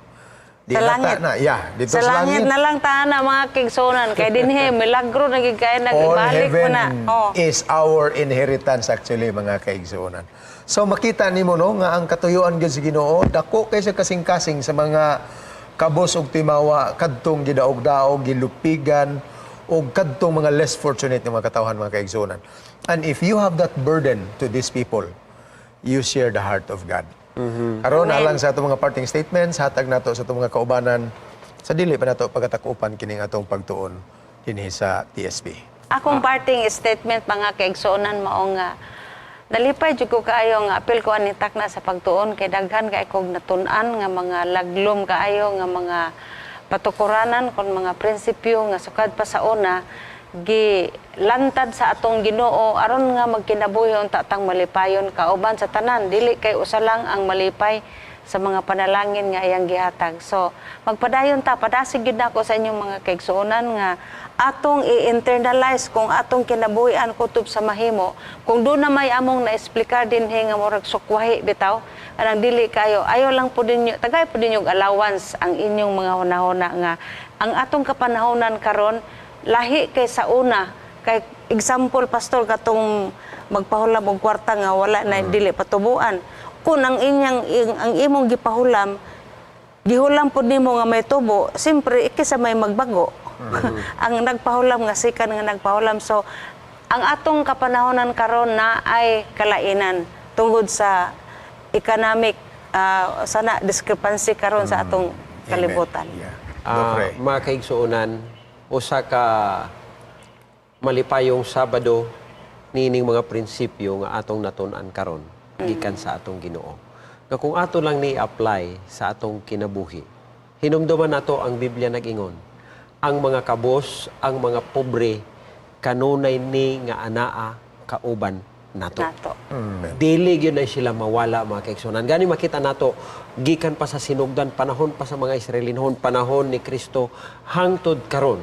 Di Sa na langit. ta na, yeah, dito sa langit na lang ta na, mga kaigsuonan, kay dinhi milagro na gid kay All nagbalik mo heaven na. Oh. is our inheritance actually, mga kaigsuonan. So makita nimo, no, nga ang katuyuan gyud sa Ginoo dako kay sa kasing-kasing sa mga kabos og timawa kadtong gidaog-daog, gilupigan og kadtong mga less fortunate nga mga katawhan, mga kaigsuonan. And if you have that burden to these people, you share the heart of God. Karon, alang sa atong mga parting statements, hatag nato sa atong mga kaubanan sa dili pa nato pagkatakupan kining atong pagtuon dinhi sa TSP. Akong parting statement, mga kaigsuonan, mao nga nalipay jud ko kaayo nga apil ko ani Takna sa Pagtuon, kay daghan kay kog natun-an nga mga laglom kaayo nga mga patukuranan kon mga prinsipyo nga sukad pa sa una gi lantad sa atong Ginoo aron nga magkinabuhi unta tang malipayon kauban sa tanan, dili kay usa lang ang malipay sa mga panalangin nga iyang gihatag. So, magpadayon ta, padasig gyud nako sa inyong mga kaigsuonan nga atong i-internalize kung atong kinabuhian kutob sa mahimo. Kung doon na may among na-explicar dinhi nga murag sukwahi bitaw, anang dili kayo, ayo lang po ninyo, tagay po ninyo og allowance ang inyong mga hunahuna nga ang atong kapanahonan karon lahi kay sa una. Kay example, pastor, katong magpahulam og kwarta nga wala na, dili patubuan. Kung ang inyang ang imong gipahulam, gihulam pud nimo nga may tubo, siyempre ikisa may magbago ang nagpahulam nga sikan nga nagpahulam. So Ang atong kapanahonan karon na ay kalainan tungod sa economic sana discrepancy karon sa atong kalibutan. Amen. Yeah. Ah, Doc Ray. mga kaigsuonan, usa ka malipayong Sabado niining mga prinsipyo nga atong natun-an karon gikan sa atong Ginoo. Nga kung ato lang ni apply sa atong kinabuhi. Hinumduman nato ang Biblia nag-ingon. Ang mga kabos, ang mga pobre kanunay ni nga anaa kauban nato. Nato. Dili gyud na sila mawala, mga kaigsuonan. Gani makita nato gikan pa sa sinugdan, panahon pa sa mga Israelinhon, panahon ni Kristo hangtod karon.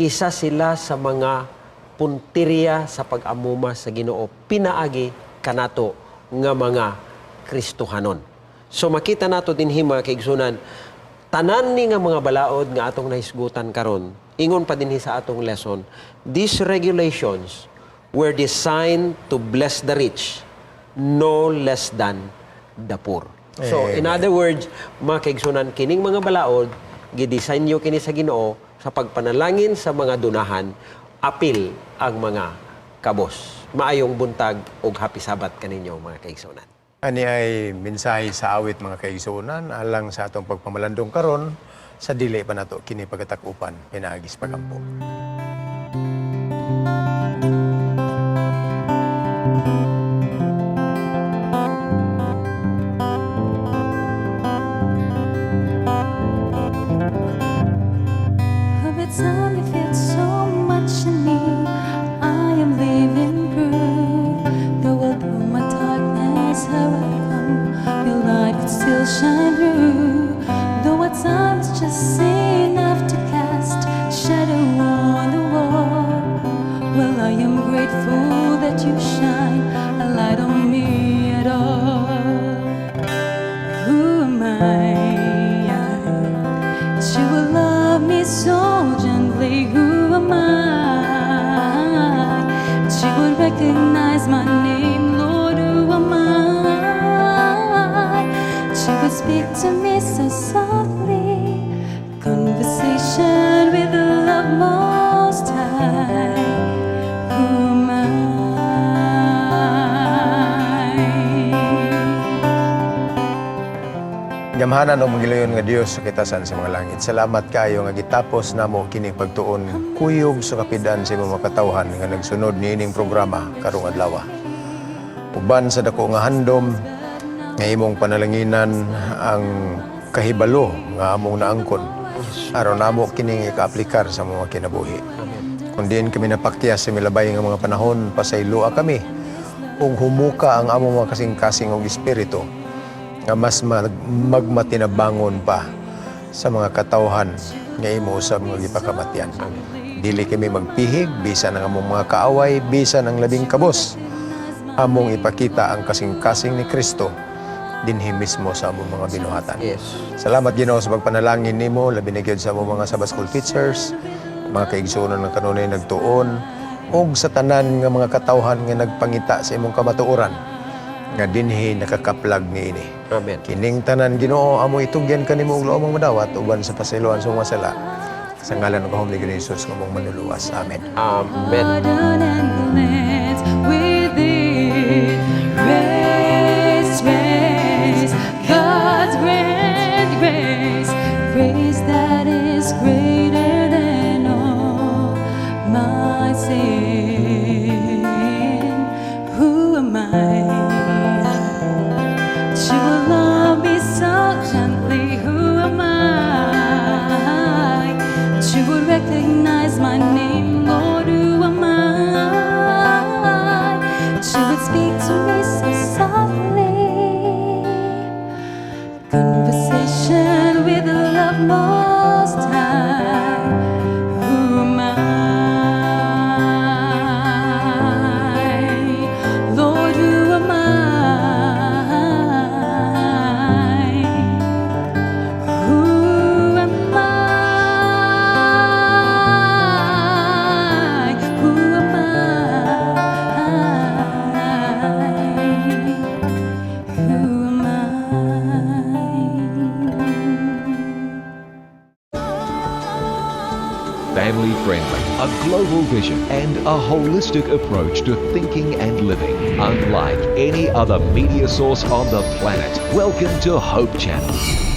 Isa sila sa mga punteriya sa pag-amuma sa Ginoo pinaagi kanato nga mga Kristohanon. So makita nato dinhi, mga kaigsuonan, tanan ni nga mga balaod nga atong nahisgutan karon, ingon pa dinhi sa atong lesson, these regulations were designed to bless the rich no less than the poor. So, in other words, mga kaigsunan, kining mga balaod, gidesign kini sa Ginoo sa pagpanalangin sa mga dunahan, apil ang mga kabos. Maayong buntag ug happy Sabbath kaninyo, mga kaigsunan. Ani ay mensahe sa awit, mga kaigsuonan, alang sa atong pagpamalandong karon sa dili pa nato kini pagkatakupan pinaagi sa pagampo. Every time you feel so much in me, I am living proof. Though although my darkness have come, your light could still shine through. Though at times just enough to cast shadow on the wall. Well, I am grateful that you shine a light on me at all. Who am I that you will love me so gently? Who am I that you would recognize my name, Lord? Who am I that you would speak to me so softly? Conversation with the love most high. Who am I? Gamhanan og magilayon nga Dios sa kitasan sa mga langit. Salamat kayo nga gitapos namo kini pagtuon kuyog sa kapidan sa imong mga katawhan nga nagsunod niining programa karong adlaw. Uban sa dako nga handom nga imong panalanginan ang kahibalo nga among naangkon aron namo kining ikaaplikar sa mga kinabuhi. Kung diin kami napakyas sa milabay nga mga panahon, pasayloa kami ug humuka ang among mga kasing-kasing og espiritu nga mas magmatinabangon pa sa mga katawhan nga imo usab nga gipakamatyan. Dili kami magpihig bisan ang among mga kaaway, bisan ang labing kabos. Among ipakita ang kasing-kasing ni Kristo dinhi mismo sa among mga binuhatan. Salamat, Ginoo, sa pagpanalangin nimo, labi na gyud sa among mga Sabbath School teachers, mga kaigsuonan ng kanunay nagtuon, ug sa tanan nga mga katawhan nga nagpangita sa imong kamatuoran nga dinhi nakakaplag niini. Amen. Kining tanan, Ginoo, amo itugyan kanimo og lomang madawat uban sa pasayloan sa mga sala. Sa ngalan ng gahom ni Ginoo Jesus nga among manluluwas. Amen. Amen. Pardon and cleanse within. Grace, grace, God's great grace, grace that is greater than all my sin. Who am I that you will love me so gently? Who am I that you would recognize my name, Lord? Who am I that you would speak to me so softly? Conversation with the love most high. Who am I? Family friendly, a global vision, and a holistic approach to thinking and living. Unlike any other media source on the planet. Welcome to Hope Channel.